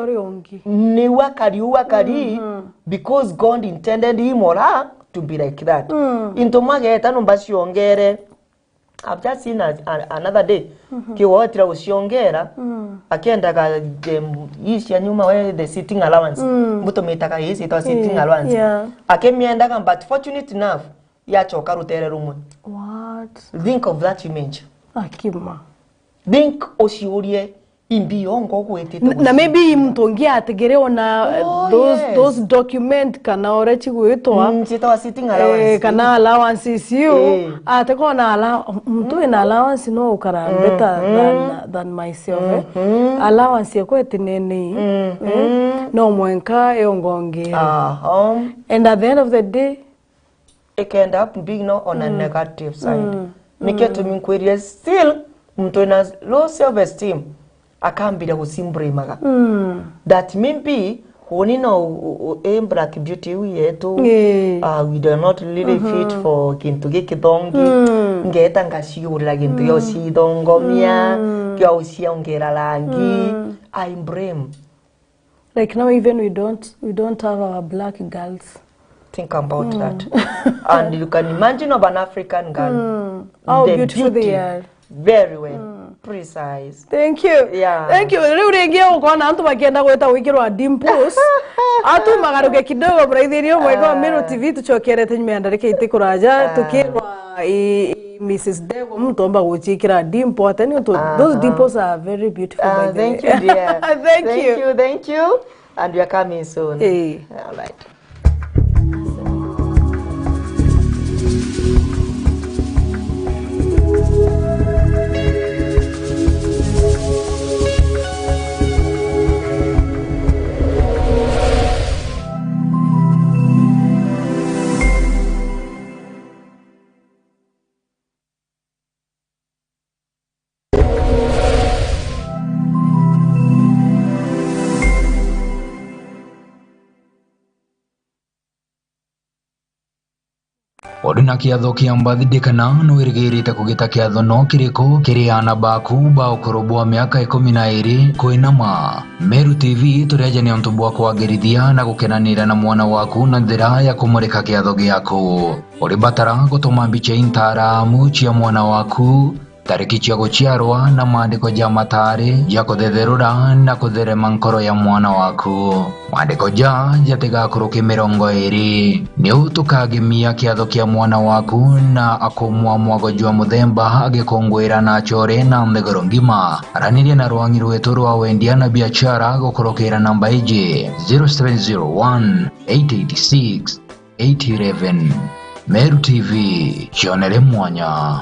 niwe akari uu akari, mhm, because God intended him or her to be like that. Mm. Into mageta numba ciongere. I've just seen a, a, another day. Mhm. Kiwotira guciongera, mm, akiendaga the, hii cia nyuma we, the sitting allowance. Mm. Mbutumitaga hii ciitwa sitting, eh, allowance. Yeah. Akimiendaga, but fortunate enough, yachoka rutere rumwe. What? Think of that image. Akima. Think, uciurie, imbi yongo gwitite. N-, na maybe muntu ungi atigire ona, oh, those, yes, those document kana uria cigwitwa, mm, ciitagwa sitting, eh, allowances, kana allowances iu, eh, atikona ala-, muntu wina allowance no ukara, mm, better, mm, than, than myself, eh. Mm-hmm. Allowance yakwa itinene, mm-hmm, eh, no mwenka yongongira. Aha. And at the end of the day, It can end up being no on a negative side. Nikio tumi nkwirie still muntu wina low self esteem akambira gucimburimaga. That maybe uni no u- u- i black beauty iu yetu. Ii. Uh, we do not really fit for kintu gikithongi. Ngeta ngaciurira gintu gia ucithongomia, gia uciongera rangi. I blame. Like now, even we don't we don't have our black girls. Think about that. And you can imagine of an African girl. How the beautiful beauty, they are. Very well. Precise. Thank you. Yeah. Thank you. Riu ringi ukona antu bakienda gwita gwikirwa dimples. Atu magaruke kidogo, buraithirio mwega wa Meru T V, tucokerete nyuma ya ndarika iti kuraja, tukirwa i- i- Missus Ndegwa, muntu omba guciikira dimple ate niuntu those dimples are very beautiful, by the way. Thank you, dear. Thank you. Thank you, thank you. And we are coming soon. Eh. All right. Uri na kiatho kia birthday kana nwirigirite kugita kiatho no kiriku kiri aana baku ba ukuru bwa miaka ikumi na iri kwinama? Meru T V turi aja ni untu bwa kwagirithia na gukenanira na mwana waku na njira ya kumurika kiatho giaku. Uri batara gutuma mbicha intaramu cia mwana waku, tariki cia guciarwa na maandiko ja mataari ja kuthetherura na kutherema nkoro ya mwana waku. Maandiko ja jatigakuruke mirongo iri. Niu tukagemia kiatho kia mwana waku na akumwa mwago jwa muthemba agikunguira na achore na nthiguru ngima. Araniria na rwangi rwetu rwa wendia na biachara gukurukira namba iji, zero seven zero one, eight eight six, eight eleven. Meru T V, cionere mwanya.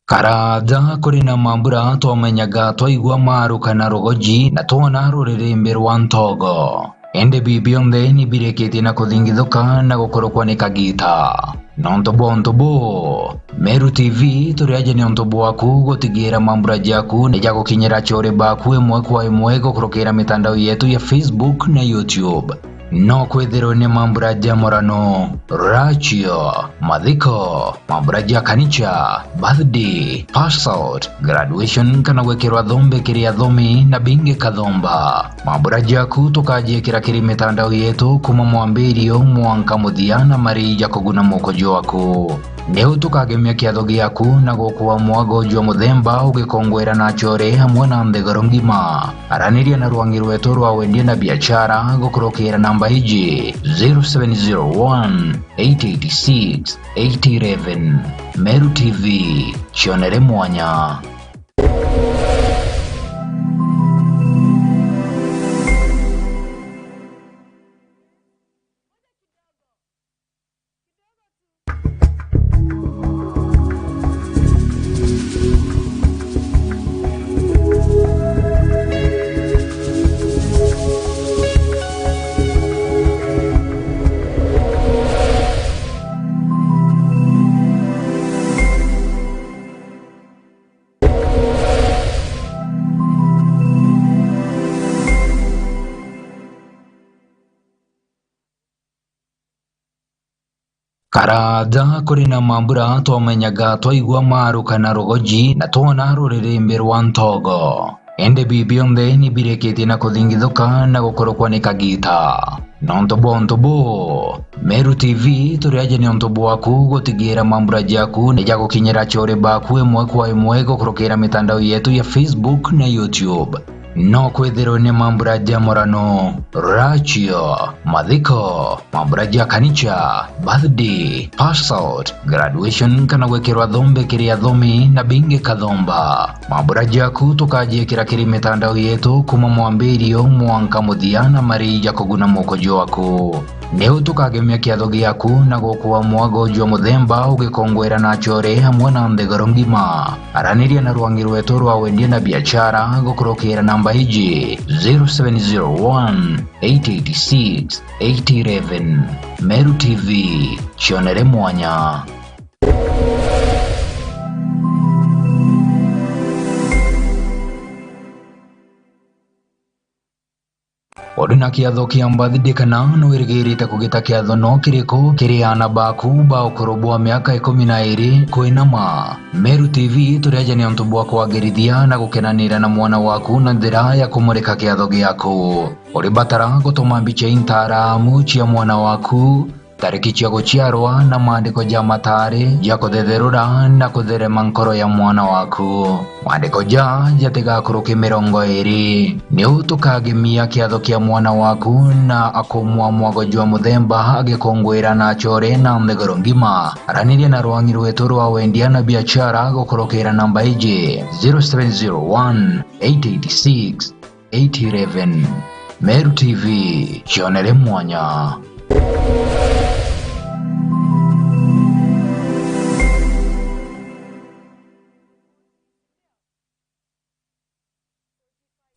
Karaja kuri na mambura twamenyaga twaigua maruka na rugoji na twona ruririmbi rwa ntogo. Indi bi bionthe ni birikitie na kuthingithuka na gukurukwa ni kagiita. Nontu bwa untu buu, Meru T V turi aja ni untu bwaku gutigira mambura jaku ni jagukinyira achore baku imwe kwa imwe gukurukira mitandao yetu ya Facebook na YouTube. No kwithirwe ni mambura ja murano, rachio, mathiko, mambura ja kanicha, birthday, pass out, graduation kana gwikirwa thombe kiri athomi na bingi kathomba. Mambura jaku tukajiikira kiri mitandao yetu kuma mwambirio mwanka muthia na mari ja kuguna muko jwaku. Niu tukagemia kiatho giaku na gukua mwago jwa muthemba ugikongwera na achore amwe na nthiguru ngima. Araniria na rwangi rwetu rwa wendia na biachara gukurukira namba iji, zero seven zero one, eight eight six, eight eleven. Meru T V, cionere mwanya. Karaja kuri na mambura twamenyaga twaigua maruka na rugoji na twona ruririmbi rwa ntogo. Indi bi bionthe ni birikitie na kuthingithuka na gukurukwa ni kagiita. Nontu bwa untu buu, Meru T V turi aja ni untu bwaku gutigira mambura jaku ni jagukinyira achore baku imwe kwa imwe gukurukira mitandao yetu ya Facebook na YouTube. No kwithirwe ni mambura ja murano, rachio, mathiko, mambura ja kanicha, birthday, pass out, graduation kana gwikirwa thombe kiri athomi na bingi kathomba. Mambura jaku tukajiikira kiri mitandao yetu kuma mwambirio mwanka muthia na mari ja kuguna muko jwaku. Niu tukagemia kiatho giaku na gukua mwago jwa muthemba ugikongwera na achore amwe na nthiguru ngima. Araniria na rwangi rwetu rwa wendia na biashara gukurukira namba iji, zero seven zero one, eight eight six, eight eleven. Meru T V, cionere mwanya. Uri na kiatho kia birthday kana nwirigirite kugita kiatho no kiriku kiri aana baku ba ukuru bwa miaka ikumi na iri kwinama? Meru T V turi aja ni untu bwa kwagirithia na gukenanira na mwana waku na njira ya kumurika kiatho giaku. Uri batara gutuma mbicha intaramu cia mwana waku, tariki cia guciarwa na maandiko ja mataari ja kuthetherura na kutherema nkoro ya mwana waku. Maandiko ja jatigakuruke mirongo iri. Niu tukagemia kiatho kia mwana waku na akumwa mwago jwa muthemba agikongwira na achore na nthiguru ngima. Araniria na rwangi rwetu rwa wendia na biashara gukurukira namba iji, zero seven zero one, eight eight six, eight eleven. Meru T V, cionere mwanya.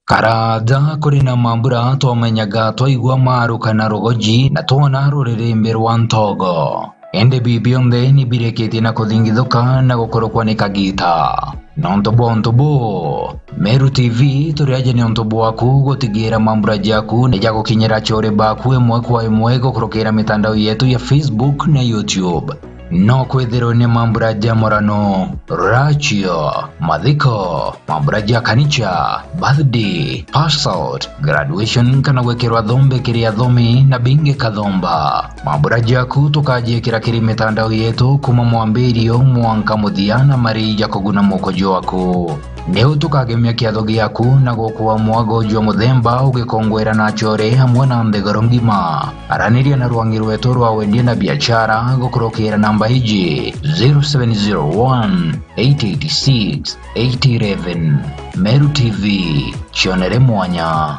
Karaja kuri na mambura twamenyaga twaigua maruka na rugoji na twona ruririmbi rwa ntogo. Indi bibi bionthe ni birikitie na kuthingithuka na gukurukwa ni kagita. Nontu bwa untu buu, Meru T V turi aja ni untu bwaku gutigira mambura jaku ni jagukinyira achore baku imwe kwa imwe gukurukira mitandao yetu ya Facebook na YouTube. No kwithirwe ni mambura ja murano, rachio, mathiko, mambura ja kanicha, birthday, pass out, graduation kana gwikirwa thombe kiri athomi na bingi kathomba. Mambura jaku tukajiikira kiri mitandao yetu kuma mwambirio mwanka muthia na mari ja kuguna muko jwaku. Niu tukagemia kiatho giaku na gukua mwago jwa muthemba ugikongwera na achore amwe na nthiguru ngima. Araniria na rwangi rwetu rwa wendia na biashara gukurukira namba iji, zero seven zero one, eight eight six, eight eleven. Meru T V, cionere mwanya.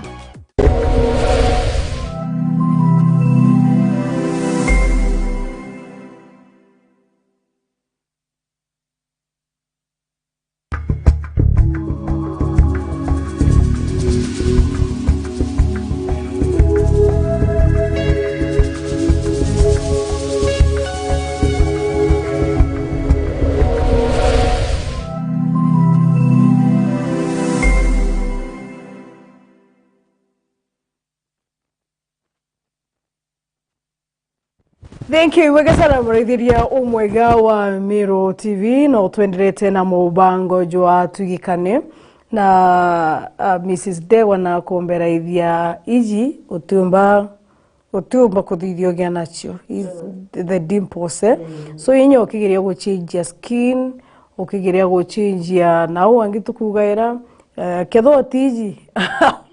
Thank you. Wega sana muraithiria umwega wa Meru T V, no twenderete na mubango jwa Twigikane na, uh, Missus Ndegwa na kumberaithia iji utiumba, utiumba kuthithia ugia nacio. Is the dimples, eh? So inya ukigeria guchenjia skin, ukigeria guchenjia na u angi tukugaira, eh, kethwa utiji.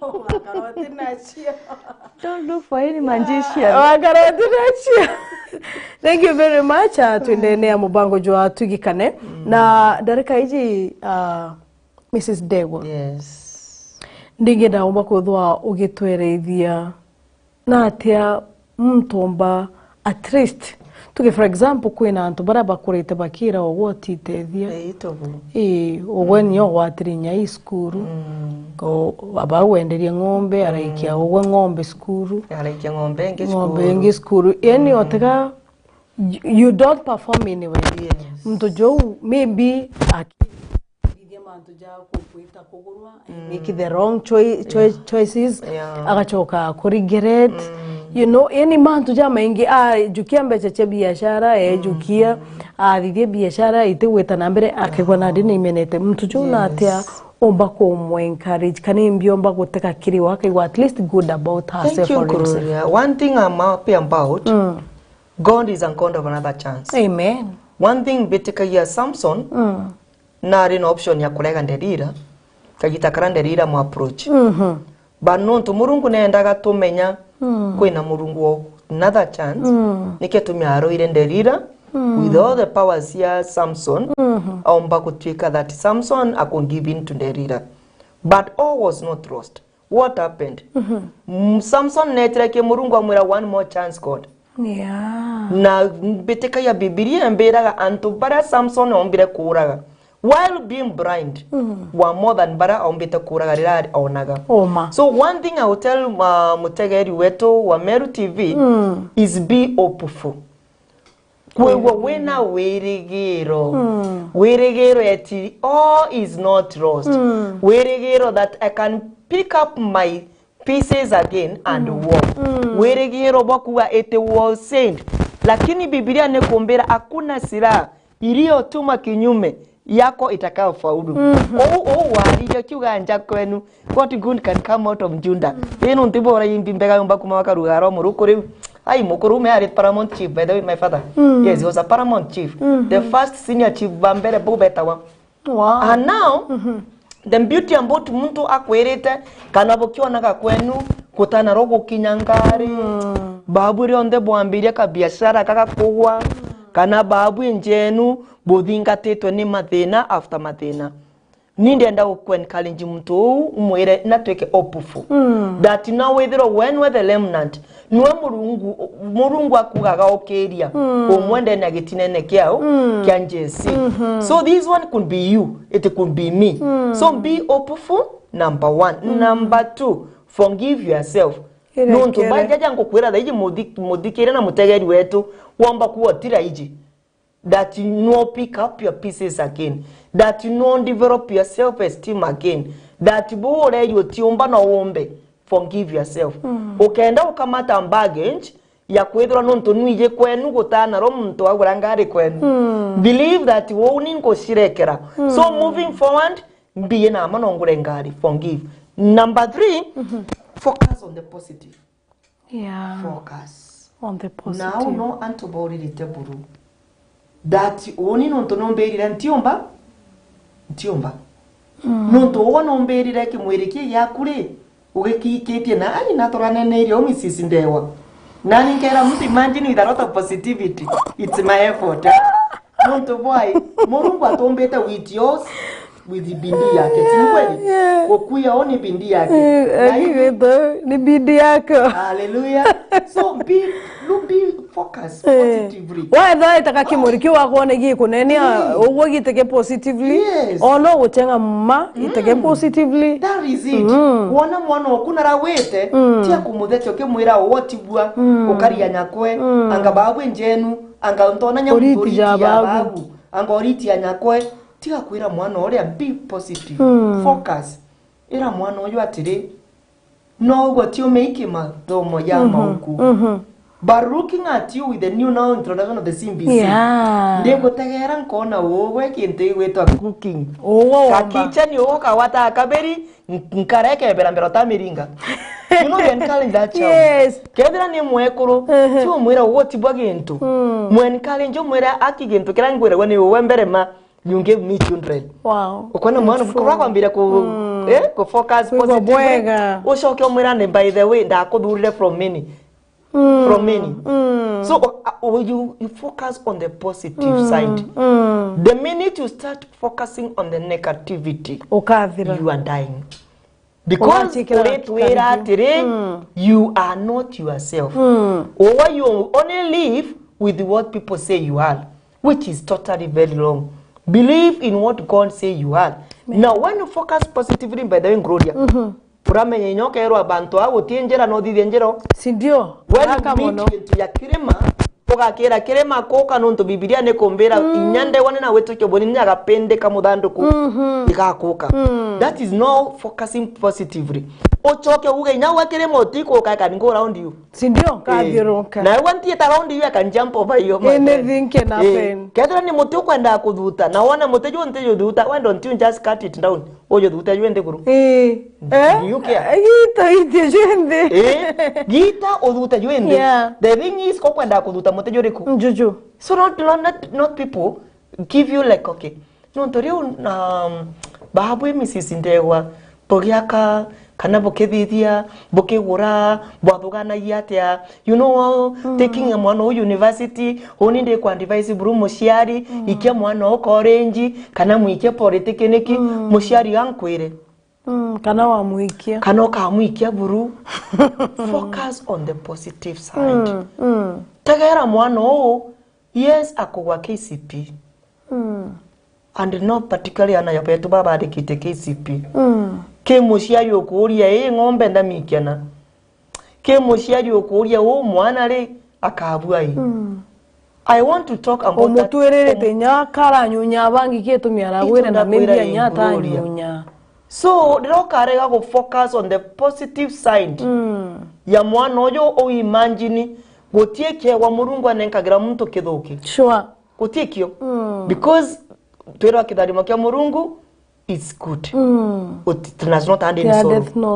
Wakarwa uti nacio. Don't look for any magician. Wakarwa uti nacio. Thank you very much. Ah, twendene ya mubango jwa Twigikane. Na ndarika iji, ah, Missus Ndegwa. Yes. Ndingenda umba kwithwa ugitwereithia na atia muntu omba, at least, tuge for example, kwina antu baria bakurite bakira ugwe utitethia. Ii, tubu. Ii, ugwe ni ogwatiri inya i cukuru. O, aba wenderie ng'ombe, araikia ugwe ng'ombe cukuru. Araikia ng'ombe ingi cukuru. Ng'ombe ingi cukuru. Yani, otega, you, you don't perform anyway. Yes. Muntu jou, maybe, aki- Thithia mantu ja kukwita kugurwa, make the wrong choi-, choi-, choices, yeah, agachoka ku regret. You know, yani mantu ja maingi, ajukia mbecha cia biashara, ejukia, athithia biashara, itigwita na mbere, akegwa na ndini imenete. Muntu ju na atia, yes, omba kumu encourage, kana imbi omba guteka kiri we, akaigua at least good about herself. Thank you, or himself. Gloria. One thing I'm happy about, God is a God of another chance. Amen. One thing mbitikagia Samson, nari na option ya kurega Delila, kagita kara Delila mu approach. But nontu Murungu neendaga tumenya kwina Murungu wa another chance, nikio tumi aroire Delila with all the powers ya Samson, aomba gutwika that Samson aku give in to Delila. But all was not lost. What happened? Mm, Samson neetire ki Murungu amwira, "One more chance, God." Yeah. Na mbitika ya Bibilia imbiraga antu baria Samson oombire kuuraga while being blind were more than baria oombite kuuraga riria oonaga. Uma. So one thing I will tell, uh, mutegeri wetu wa Meru T V is be hopeful. Kwigua wina wirigiro. Wirigiro eti all is not lost. Wirigiro that I can pick up my pieces again and walk. Wirigiro bwa kuga it was said. Lakini Bibilia nikumbira, "Hakuna silaha iliyotuma kinyume yako itakayofaulu." Ou, ou waririe kiuga nja kwenu, "What good can come out of Judah?" Ii nuntu bora imbi mbega yumba kuma wakaruga ro muruku riu. Ai, mukuru ume ari paramount chief, by the way, my father. Yes, he was a paramount chief. The first senior chief ba mbere bau betawa. Wow. And now, the beauty about muntu akwirite, kana bukionaga kwenu, gutana ro gukinya ngari, babu rionthe bwambiria kabiashara kagakugwa, kana babu injenu buthingatitwe ni mathina after mathina. Ni ndenda guku encourage muntu uu, umwire na twike hopeful. That no withirwe we nwe the remnant, nwe Murungu, Murungu akugaga ukiria umwe ndene ya gitinene kiau kia J C. So this one could be you, it could be me. So be hopeful, number one. Number two, forgive yourself. Nuntu bajaja ngukwira thaiji muthi-, muthikire na mutegeri wetu, womba kuotira iji. That you know pick up your pieces again, that you know develop your self esteem again, that bu urerio utiumba no umbe, forgive yourself. Ukenda ukamata baggage ya kwithirwa nuntu nwiji kwenu gutana ro muntu agura ngari kwenu. Believe that uu ni nkucirekera. So moving forward, mbiye na ama no ngure ngari, forgive. Number three, focus on the positive. Yeah. Focus. On the positive. Now no antu bauririte buru. That uni nuntu numbirire ntiumba, ntiumba. Nuntu uguo numbirire kimwiri ki giaku ri, ugikiikitie na ai naturaneneirie u Missus Ndewa. Nani nkera muntu, imagine with a lot of positivity. It's my effort, eh? Nuntu bwai, Murungu atumbite with yours, with bidii yake, si ni kweli? Yeah. Kukuya o ni bidii yake. Eh, na eh, hivi githo ni bidii yake. Hallelujah. So be, lu-, be focus, eh, positively. Wetha itaka kimuri kiu akwone gikunenia, yes, uguo giteke positively. Yes. Ona guchenga mma, iteke positively. That is it. Mm. Wona mwana oku naragwite, mm, tia kumuthekia ukimwira, "Uwe tibua, mm, ukaria nyakwe, mm, anga babu njenu, anga ntona nyamu uriti ya babu, anga uriti ya nyakwe." Tiga kwira mwana uria, be positive. Mm. Focus. Ira mwana uyu atiri, no ugwe ti umeiki mathomo ya, mhm, mauku. Mhm. But looking at you with the new now introduction of the C B C, yeah, ndigutegera nkona ugwe kintu igwitwa cooking. Ugwe womba. Ka kitchen ugu kagwata kabiri, n-, nkareke mbera mbera ta miringa. You know, you encourage that child. Yes. Kethira ni mwekuru, mhm, ti umwira ugwe tibwa gintu. Mm. Mu encourage umwira aki gintu kiria ngwiragwa ni uwe mbere ma. You give me children. Wow. Ukona mwana, that's true, ukorwa kwambira ku, mm, eh, ku focus, kwigua positively, bwega. Ucoke umwira ni, "By the way, ndakuthurire from many." Mm. From many. Mm. So, uh, uh, you, you focus on the positive, mm, side. Mm. The minute you start focusing on the negativity, ukathira, you are dying. Because uritwira atiri, mm, you are not yourself. Mm. Or you only live with what people say you are, which is totally very wrong. Believe in what God say you are. Amen. Now, when you focus positively, by the way, Gloria, mhm, uramenya inya ukerwa bantu aa guti njira, no thithie njira. Si ndio? When you meet kintu ya kirima, ugakira kirima kuka, nontu Bibilia nikumbira, mm, inya ndegwa ni na witikio bunini agapindi ka muthanduku, mhm, igakuka. Mm. That is not focusing positively. Ucoke uge inya gwa kirima utikuka, I can go around you. Si ndio? Eh. Kathiuruka. Na gwa ntiita around you, I can jump over you, my friend. Anything can happen. Eh. Kethira ni muti ukwenda kuthuta, na wona muti ju nti juthuta, why don't you just cut it down? Uyu thuta jwe nthiguru. Ii. Eh? Do you care? Gita, gita jwe nthi. Eh? Gita uthute jwe nthi. Yeah. The thing is, ko kwenda kuthuta muti juriku? Njuju. So not, not, not, not people give you like, okay. Nontu riu, um, babu Missus Ndegwa, bugiaka, kana bukithithia, bukigura, bwathuganagia atia? You know, mm, taking a mwana u university, uni ndi kwa advise buru muciari, mm, ikia mwana u college, kana mwikie polytechnic, mm, muciari ankwire. Mm, kana wamwikia. Kana ukamwikia buru. Focus on the positive side. Mm, mm. Tegera mwana uu, yes, akugwa K C P E. Mm. And not particularly ana ya betu babandikite K C P E. Mm. Ki muciari ukuuria, ii ng'ombe ndamikia na? Ki muciari ukuuria, uu mwana ri akabua ii? Mm. I want to talk about that. Umutwiririte nya karanyunya bangi gitumi aragwire na maybe nya atanyunya. So, rira ukarega gu focus on the positive side, mm, ya mwana uyu, u imagine gutie kiegwa Murungu anenkagira muntu kithuki. Sure. Gutie kio. Mm. Because twirwa kitharimo kia Murungu, it's good. Mm. It does not add any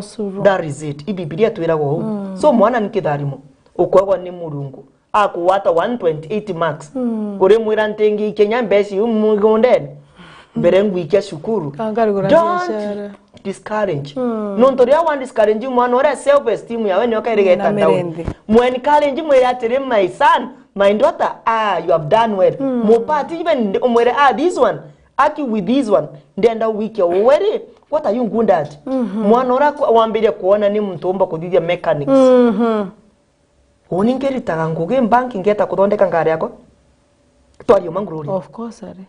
sorrow. That is it. I Bibilia twiragwa uu. Mm. So mwana ni kitharimo. Ukwagwa ni Murungu. Akugwata one twenty-eight marks. Mm. Urimwira ntingiikia nya mbeca iu mugundene mbere ngwikia cukuru. Kangarigura biashara. Don't discourage. Mm. Nontu riria wa discourage mwana uria, self esteem yawe nio kairigeta down. Mu encourage, mwire atiri, my son, my daughter, ah, you have done well. Mm. Mupati even umwire, ah, this one, aki with this one, ndenda wikia uwe ri, what are you good at? Mm-hmm. Mwana uria wambiria kuona ni muntu umba kuthithia mechanics. Mm-hmm. Uni nkiritaga ngugi bank, ngeta kuthondeka ngari yakwa. Twaria uma ngururi. Of course, ari.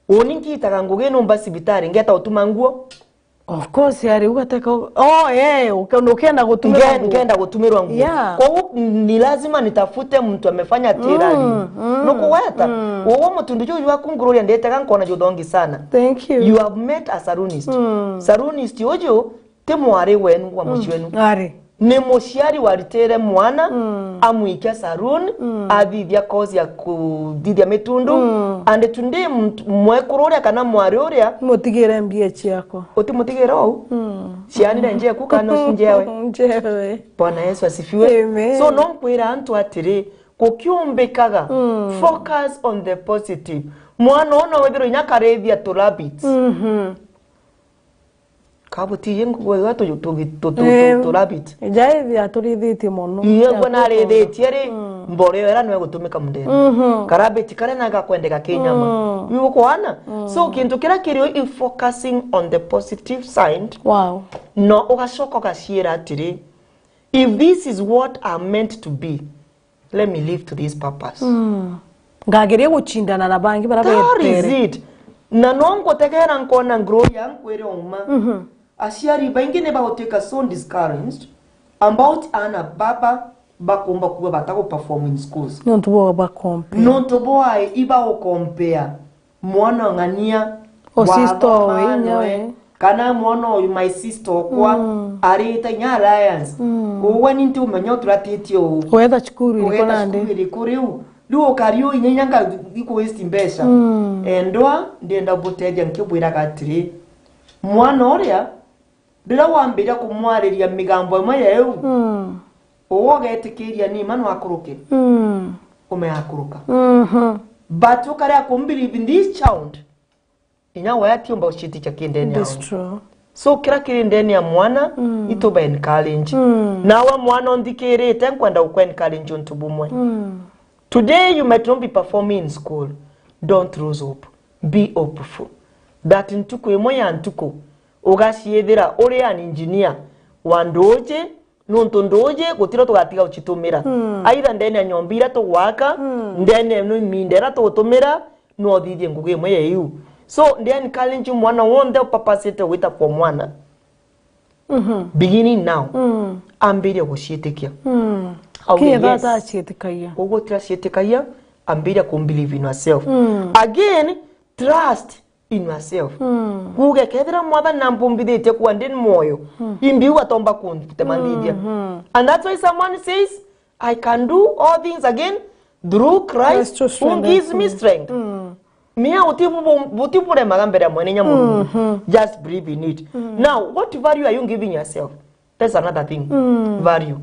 Uni nkiritaga ngugi numba cibitari, ngeta utuma nguo. Of course, ari, ugateka u-, oh, eh, uke-, ukenda gutumirwa nguo. Nge-, ngenda gutumirwa nguo. Yeah. Kwa hiyo ni lazima nitafute mtu amefanya tailoring. Mm, mm, nukugweta? Mm. Uguo mutundu juju jwaku ngururi ndetaga nkona juthongi sana. Thank you. You have met a saloonist. Mm. Saloonist uju ti mwari wenu wa mucii wenu. Ari. Ni muciari waritire mwana, mm, amwikia saloon, mm, athithia course ya kuthithia mitundu, mm, and today mt-, mwekuru uria kana mwari uria mutigire mbia ciakwa. Utimutigire ou? Mm. Cianire njeku kana ci njewe? Njewe. Bwana Yesu asifiwe. Amen. So no nkwira antu atiri, gukiumbikaga, mm, focus on the positive. Mwana ona withirwa inya karithia tu rabbits. Mhm. Kabutiye nguo iga tu, tu, tu, tu, tu, eh, tu rabbit. Jaithia turithitie mono. Iye gwe narithitie ri, mm, mboreo era niwe gutumika mundene. Mhm. Karabiti kare na gakwendeka kinyama. Mm. Iu ukwana? Mm. So kintu kira kiri i focusing on the positive side. Wow. No ugacoka ugaciira atiri, if this is what I'm meant to be, let me live to this purpose. Mm. Ngageria gucindana na bangi bara betere. That is it. Na no ngutegera nkona Gloria nkwire uma. Mhm. Aciari baingi ni bagutwika so discouraged about ana baba bakumba kuba batagu perform in schools. Nontu bo ba compare. Nontu bo ai iba u compare. Mwana ng'ania, o sister wathoma we, inya noe, we, kana mwana uyu my sister okwa, mm, arita inya alliance. Mm. Koguo ni nti umenya uturatitie uu. Wetha cukuru iriku nandi? Wetha cukuru iriku riu? Riu ukari u inya inya nga iku waste mbeca. Mm. Endwa, ndienda gutethia nkibwiraga atiri, mwana uria, riria wambiria kumwariria migambo imwe ya iu, mm, uwe ugetikiria ni ma no akuruke. Mm. Ume akuruka. Mhm. But ukarega kumbelieve in this child, inya we atiumba gucitikia ki ndene yao. That's true. So kira kiri ndene ya mwana, mm, ituba encourage. Mm. Nawe mwana unthikirite, nkwenda gukwa encourage untu bumwe. Mm. Today you might not be performing in school. Don't lose hope. Be hopeful that ntuku imwe ya ntuku ugaciithira uri an engineer wa nduuji, nontu nduuji gutiro tugatiga gucitumira. Mm. Either ndene ya nyomba iria tugwaka, mm, ndene ya minda iria tugutumira, no uthithie ngugi imwe ya iu. So, ndi encourage mwana wonthe upapasite gwita form one. Mhm. Beginning now, mm, ambiria guciitikia. Mm. Auge, kinya yes, tata aciitikagia. Uguo tiraciitikagia, ambiria ku believe in yourself. Mm. Again, trust in yourself. Mm. Kuuge, kethira Mwathani nambumbithitie kuwa ndi mwoyo, mm, imbiu atomba kuntemanthithia. Mm-hmm. And that's why someone says, I can do all things again through Christ who gives me strength. Mm. Mia utibu-, utiburemaga mbere ya mwene inya Murungu. Mm-hmm. Just believe in it. Mm. Now, what value are you giving yourself? That's another thing. Mm. Value.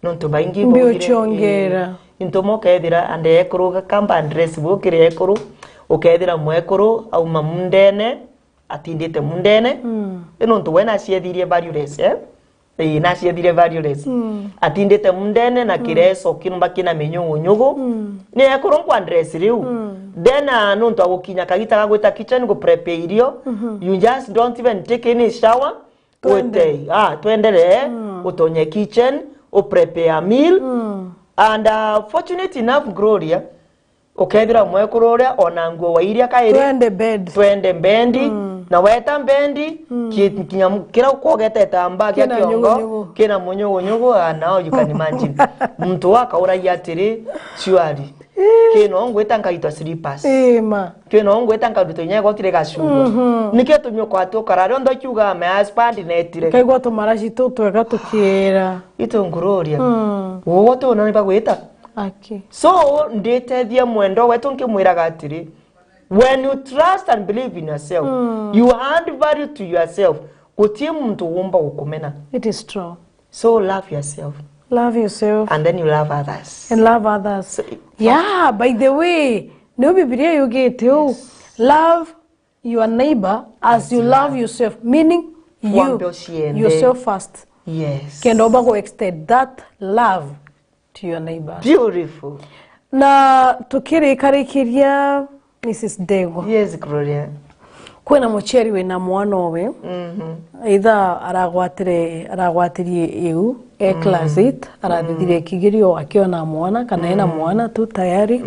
Nontu baingi mbi bogire, uchiongera, eh, into mo kethira ande ekuru ga-, kamba address bukire ekuru, ukethira mwekuru auma mundene, atindite mundene, mm, ni nontu we naciethirie valueless, eh? Ii, naciethire valueless. Mm. Atindite mundene na, mm, kireso kinumba kina minyugunyugu. Mm. Ni ekuru nkwa dress riu. Mm. Then, ah, nontu agukinya kagita ga gwita kitchen gu prep irio, mm-hmm, you just don't even take any shower. Twende. Utei, ah, twenderee, utonye kitchen, u prepare a meal. And, uh, fortunate enough, Gloria, ukethira mwekuru uria ona nguo wairia kairi. Twende bed. Twende mbendi, na weta mbendi, ki-, kinya mu-, kira ukogete itambaa kia kiongo, kina munyugunyugu, ah, now you can imagine. Muntu akauragia atiri, "Surely, kino ngwita nkaitwa slippers?" Ii, ma. Kino ngwita nkaruta inya igoti rigacurwa. Nikio tumio kwatu ukarare onthe ukiuga, "My husband netire." Kaigua tumaraci tu twega tukiira. Itu ngururia. Uguo tu nani bagwita? Aki. So, nditethia mwendwa wetu nkimwiraga atiri, when you trust and believe in yourself, you add value to yourself, guti muntu wumba gukumena. It is true. So love yourself. Love yourself. And then you love others. And love others. So, yeah, by the way, niyo Bibilia yugite uu. Yes. Love your neighbor as you love yourself, meaning you, wambe uciende yourself first. Yes. Kenda umba ku extend that love to your neighbor. Beautiful. Na tukirikarikiria, Missus Ndegwa. Yes, Gloria. Kwina muciari wina mwana owe, either aragwatire, aragwatirie iu, e class eight, arathithire kigerio akiona mwana, kana ena mwana tu tayari,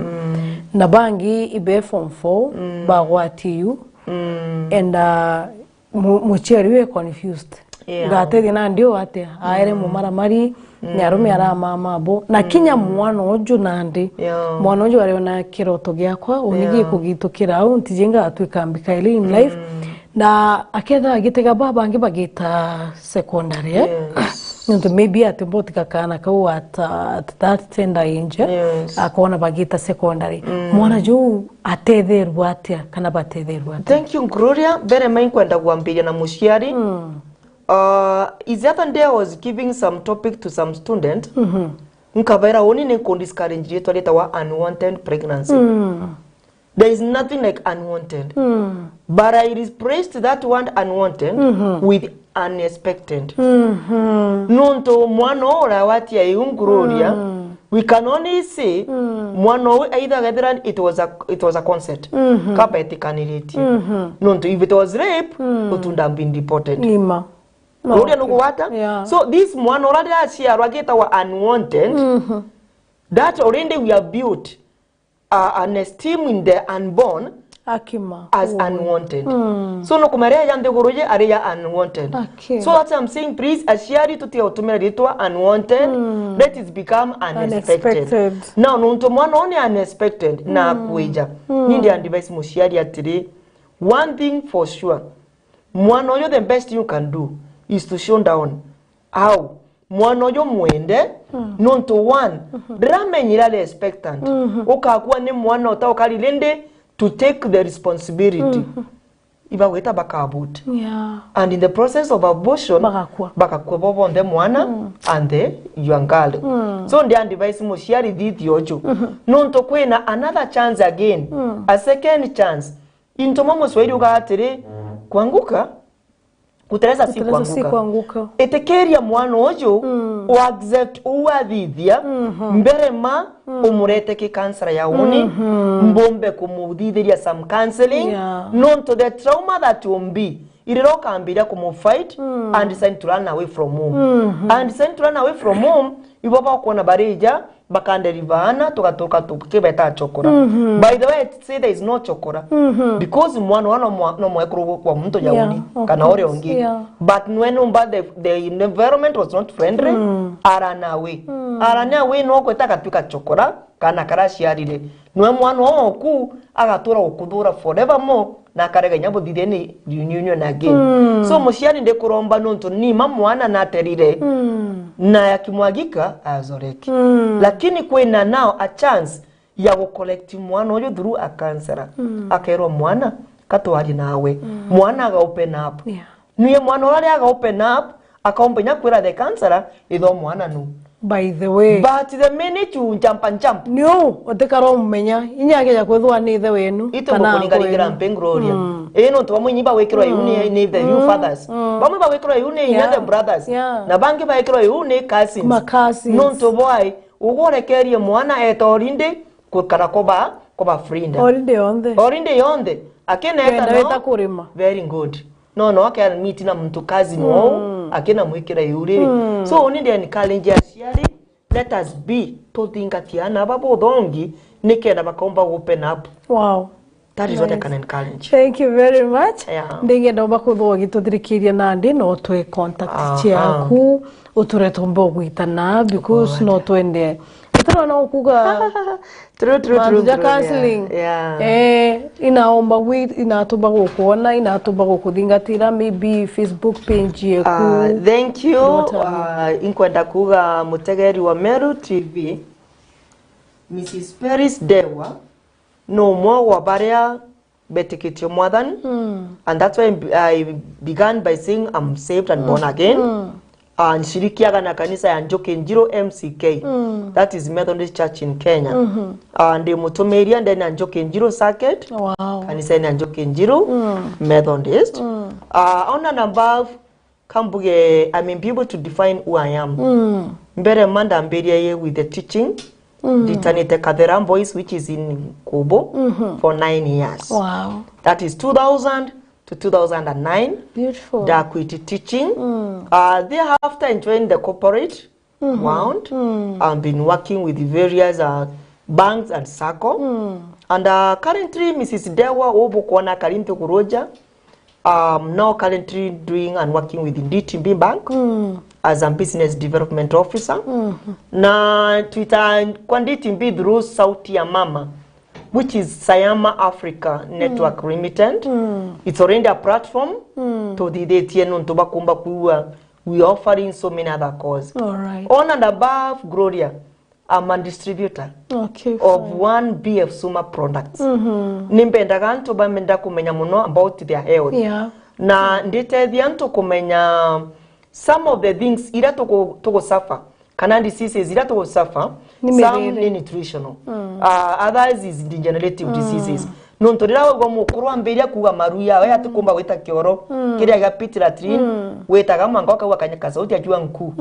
na bangi ibe form four, bagwati iu, and, uh, mu-, muciari we confused. Yeah. Ngatethia nandi uu atia? Aere mumaramari, ni arume aramama abo. Na kinya mwana uju nandi, yeah, mwana uju ariona kiroto giakwa, uni gikugitukira au, ntiji ngatwika mbikairi in life. Na akethira agitega ba bangi bagita secondary, eh? Yes. Nontu maybe atimbotika kaana kau at, at that tender age, eh? Yes. Akona bagita secondary. Mwana juu atetherua atia, kana batetherua atia? Thank you, Gloria. Mbere mai nkwenda kwambiria na muciari. Uh, is the other day I was giving some topic to some student. Nkabaira uni ni nku discourage ritwa ritawa unwanted pregnancy. There is nothing like unwanted. But I replaced that word unwanted with unexpected. Nontu mwana uu urawatia iu Gloria, we can only say, mwana uu either agethira it was a, it was a concert, kaba etikaniritie. Nontu if it was rape, it would have been reported. Nima. No. Gloria nugwata? Yeah. So this mwana ura riraciarwa agitawa unwanted, that already we have built, uh, an esteem in the unborn as unwanted. So no kumerea ya nthiguru ye ari ya unwanted. Okay. So that's why I'm saying, please, aciari, tutige gutumira ritwa unwanted. Let it become unexpected. Unexpected. Now, nontu mwana uu ni unexpected, na akwija. Ni ndi advise muciari atiri, one thing for sure, mwana uyu, the best you can do is to show down. How? Mwana uyu mwende, nontu one, ndiramenyire ari expectant. Ukakua ni mwana utaukari rindi to take the responsibility. Ibagwita baka abort. Yeah. And in the process of abortion, bagakua. Bagakua bo bonthe, mwana and the young girl. So ndi advise muciari thithia uju. Nontu kwina another chance again, a second chance. Into mwa Muswahili uga atiri, kuanguka kuteleza si kuteleza si kuanguka. Kuanguka. Itikiria mwana uju u accept uu athithia, mbere ma umurete ki counselor ya uni, mbumbe kumuthithiria some counseling, yeah, nontu the trauma that will be, irira ukambiria kumufight and decide to run away from home. And decide to run away from home, ibo bakwona barija, bakanderivaana, tugatuka tukibeta chokora. By the way, I say there is no chokora. Because mwana wa no mwa-, no mwekuru kwa muntu, yeah, nyauni, of course, kana uria ungi. Yeah. But nwe numba the, the environment was not friendly. Arana away. Arana away no kweta gatuika chokora, kana karaciarire. Nwe mwana oku agatura gukuthura forevermore. Na akarega inya buthithia ni reunion again. So muciari ndikuromba nontu nima mwana naterire, na yakimwagika azoreki. Lakini kwina now a chance ya gu collect mwana uyu through a counselor. Akerwa, "Mwana, katwarie nawe." Mwana aga open up. Yeah. Nui mwana uria aga open up, akaomba inya kwira the counselor, itho mwana nu. By the way. But the minute you jump and jump, niu utikara umumenya, inya akeja kwithwa ni ithe wenu, itu kana ngukuringaringira mpe Gloria. Ii, nontu bamwe inyi bagwikirwa iu ni, ni the you fathers. Bamwe bagwikirwa iu ni inya the brothers. Yeah. Na bangi bagwikirwa iu ni cousins. Ma cousins. Nontu bwai, ugurekerie mwana eta orindi, ku-, kana kuba, kuba friend. Orindi yonthe. Orindi yonthe. Akineta no weta kurima. Very good. No, no, ake meet na muntu cousin wao, akina mwikira iuri. So, ni ndi encourage aciari, let us be, tuthingatie ana aba bothongi, nikenda bakaumba open up. Wow. That is what I can encourage. Thank you very much. Yeah. Ndingenda umba kwithwa ugituthirikiria nandi, no twe contact ciaku, uture tumbe ugwitana, because no twende. Itarona ukuga True, true, mantu true, ja true, yeah. Counseling. Yeah. Eh, inaomba gwi-, inatumba gukuona, inatumba gukuthingatira, maybe Facebook page yeku. Ah, thank you. What have you? Ah, inkwenda kuga mutegeri wa Meru T V, Missus Peris Dewa, ni umwe wa baria betikitie Mwathani, and that's why I began by saying I'm saved and born again. Ah, nshirikiaga na kanisa ya Njuki Njiru M C K. That is Methodist Church in Kenya. Ah, ndi mutumiria ndene ya Njuki Njiru Circuit, wow, kanisa ya Njuki Njiru Methodist. Ah, on and above, kambuge, I may be able to define who I am. Mbere ma ndambiria ye with the teaching, nditanite Kathera Boys, which is in Kubo, for nine years. Wow. That is two thousand to two thousand and nine. Beautiful. Ndakwiti teaching. Uh, thereafter, I joined the corporate world. I've been working with various, uh, banks and sacco. And, uh, currently, Missus Dewa, ubu kuona kari nthiguru ja, I'm now currently doing and working with D T B Bank as a business development officer. Na twita kwa D T B through Sauti ya Mama, which is Sayama Africa Network Limited. It's already a platform. Tuthithitie nuntu bakumba kuua, we offering so many other cause. All right. On and above, Gloria, I'm a distributor, okay, of fine, one B F Suma products. Ni mbendaga antu bamenda kumenya muno about their health. Yeah. Na nditethia antu kumenya some of the things ira tuku-, tugu suffer, kana diseases ira tugu suffer, ni some mirire, ni nutritional. Uh, others is degenerative diseases. Nontu riria waigua mukuru ambiria kuuga maru ya, we atikumba gwita kioro, kiria gia pit latrine, witaga mwanka ukauga kanya kasauti akiuga nku.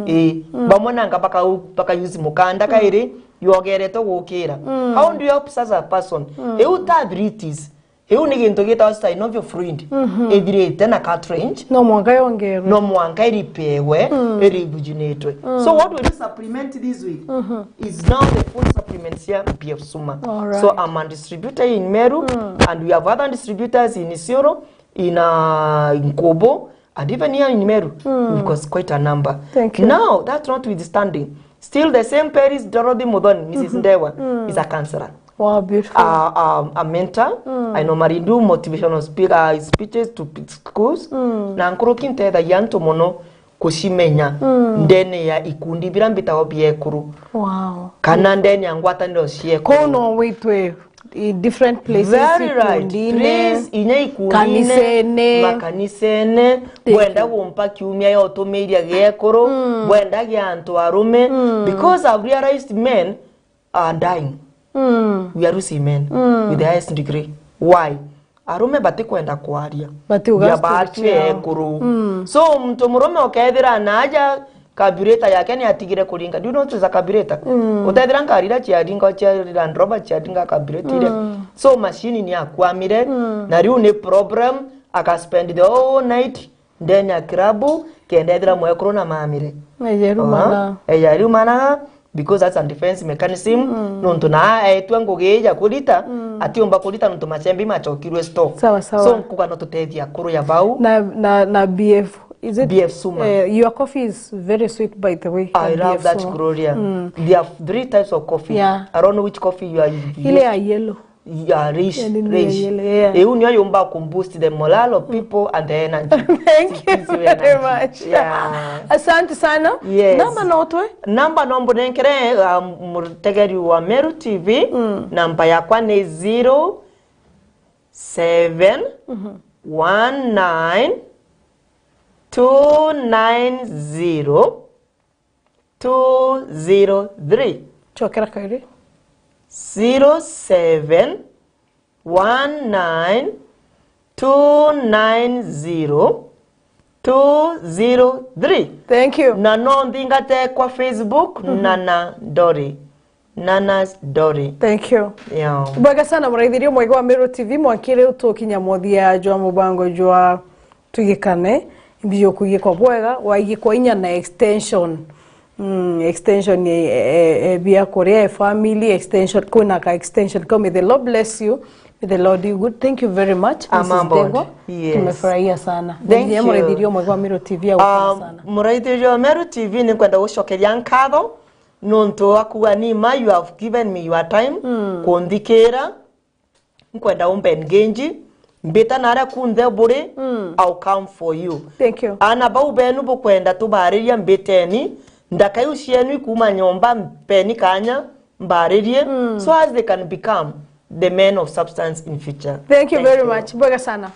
Ii, bamwe nanga baka, baka use mukanda kairi yogeretwe gukira. How do you help such a person? Iu ta arthritis. Iu ni gintu gitagwa synovial fluid. Ithirite na cartilage. No mwanka yongerwe. No mwanka iripewe, iribujunitwe. So what we do supplement this with is now the full supplements ya B F Suma. All right. So I'm a distributor in Meru, and we have other distributors in Isiolo, in, uh, in Kubo, and even here in Meru, we've got quite a number. Thank you. Now, that notwithstanding, still the same Peris Dorothy Muthoni, Missus Ndewa, is a counselor. Wow, beautiful. Uh, um, a mentor. I normally do motivational speak, uh, speeches to p-, schools. Na nkuruki ntethagia antu muno kucimenya ndene ya ikundi bira mbitagwo bia ekuru. Wow. Kana ndene ya ngwataniro cia ekuru. Kuu no witwe i different places, very right, ikundine, please, inya ikundine, kanisene, makanisene, thank you, bwenda gumpa kiumia ya utumiria gia ekuru, bwenda gia antu arume, because I've realized men are dying. We are losing men with the highest degree. Why? Arume batikwenda kwaria. Batiuga story ciao. Bia baatwi ekuru. So, muntu murume ukethira na aja carburetor yake ni atigire kuringa. Do you know what is a carburetor? Utethira ngari ira ciaringa, cia Land Rover ciaringa carburetor iria. So, machine ni akwamire, na riu ni problem, aka spend the whole night ndene ya kirabu, kenda ethira mwekuru na mamire. Ejeru mana. Ejeru mana, because that's a defense mechanism. Nontu na aetwe ngugi ya kurita, atiumba kurita nontu machembe machokirwe store. Sawa, sawa. So, nkuga no tutethia akuru ya bau. Na, na, na B F, is it? B F Suma. Eh, your coffee is very sweet, by the way. I love that, Gloria. There are three types of coffee. Yeah. I don't know which coffee you are, you use. Ile ya yellow. Ya, rish, yani, ni rish. Yele, yeah. Iu nio yumba ku boost the morale of people and the energy. Thank you very much. Yeah. Asante sana. Yes. Namba no twe? Namba no mbunenkere, um, mutegeri wa Meru T V. Namba yakwa ni zero seven one nine two nine zero two zero three. Chokera kairi. Zero seven one nine two nine zero two zero three. Thank you. Na no nthingate kwa Facebook, Nana Ndori. Nana's Ndori. Thank you. Yeah. Bwega sana, muraithiria mwega wa Meru T V, mwanki riu tukinya muthia jwa mubango jwa twigikane, imbi jukugikwa bwega, waigikwa inya na extension. Mm, extension e, e, e, bia kuria, e family, extension, kwina ka extension kau. May the Lord bless you. May the Lord do good. Thank you very much, Missus Amambond. Ndegwa. Yes. Tumefurahia sana. Thank you. Muraithiria mwega wa Meru T V, agukena sana. Muraithiria wa Meru T V, ni nkwenda gucokeria nkatho nontu wa kuuga ni ma, you have given me your time, mm, kunthikira. Nkwenda umbe engage, mbita naria kunthe buri, mm, I'll come for you. Thank you. Ana bau benu bukwenda tubariria, mbiteni, ndaka iu cienu ikuma nyomba, mpeni kanya mbaririe, mm, so as they can become the men of substance in future. Thank you very much. Bwega sana.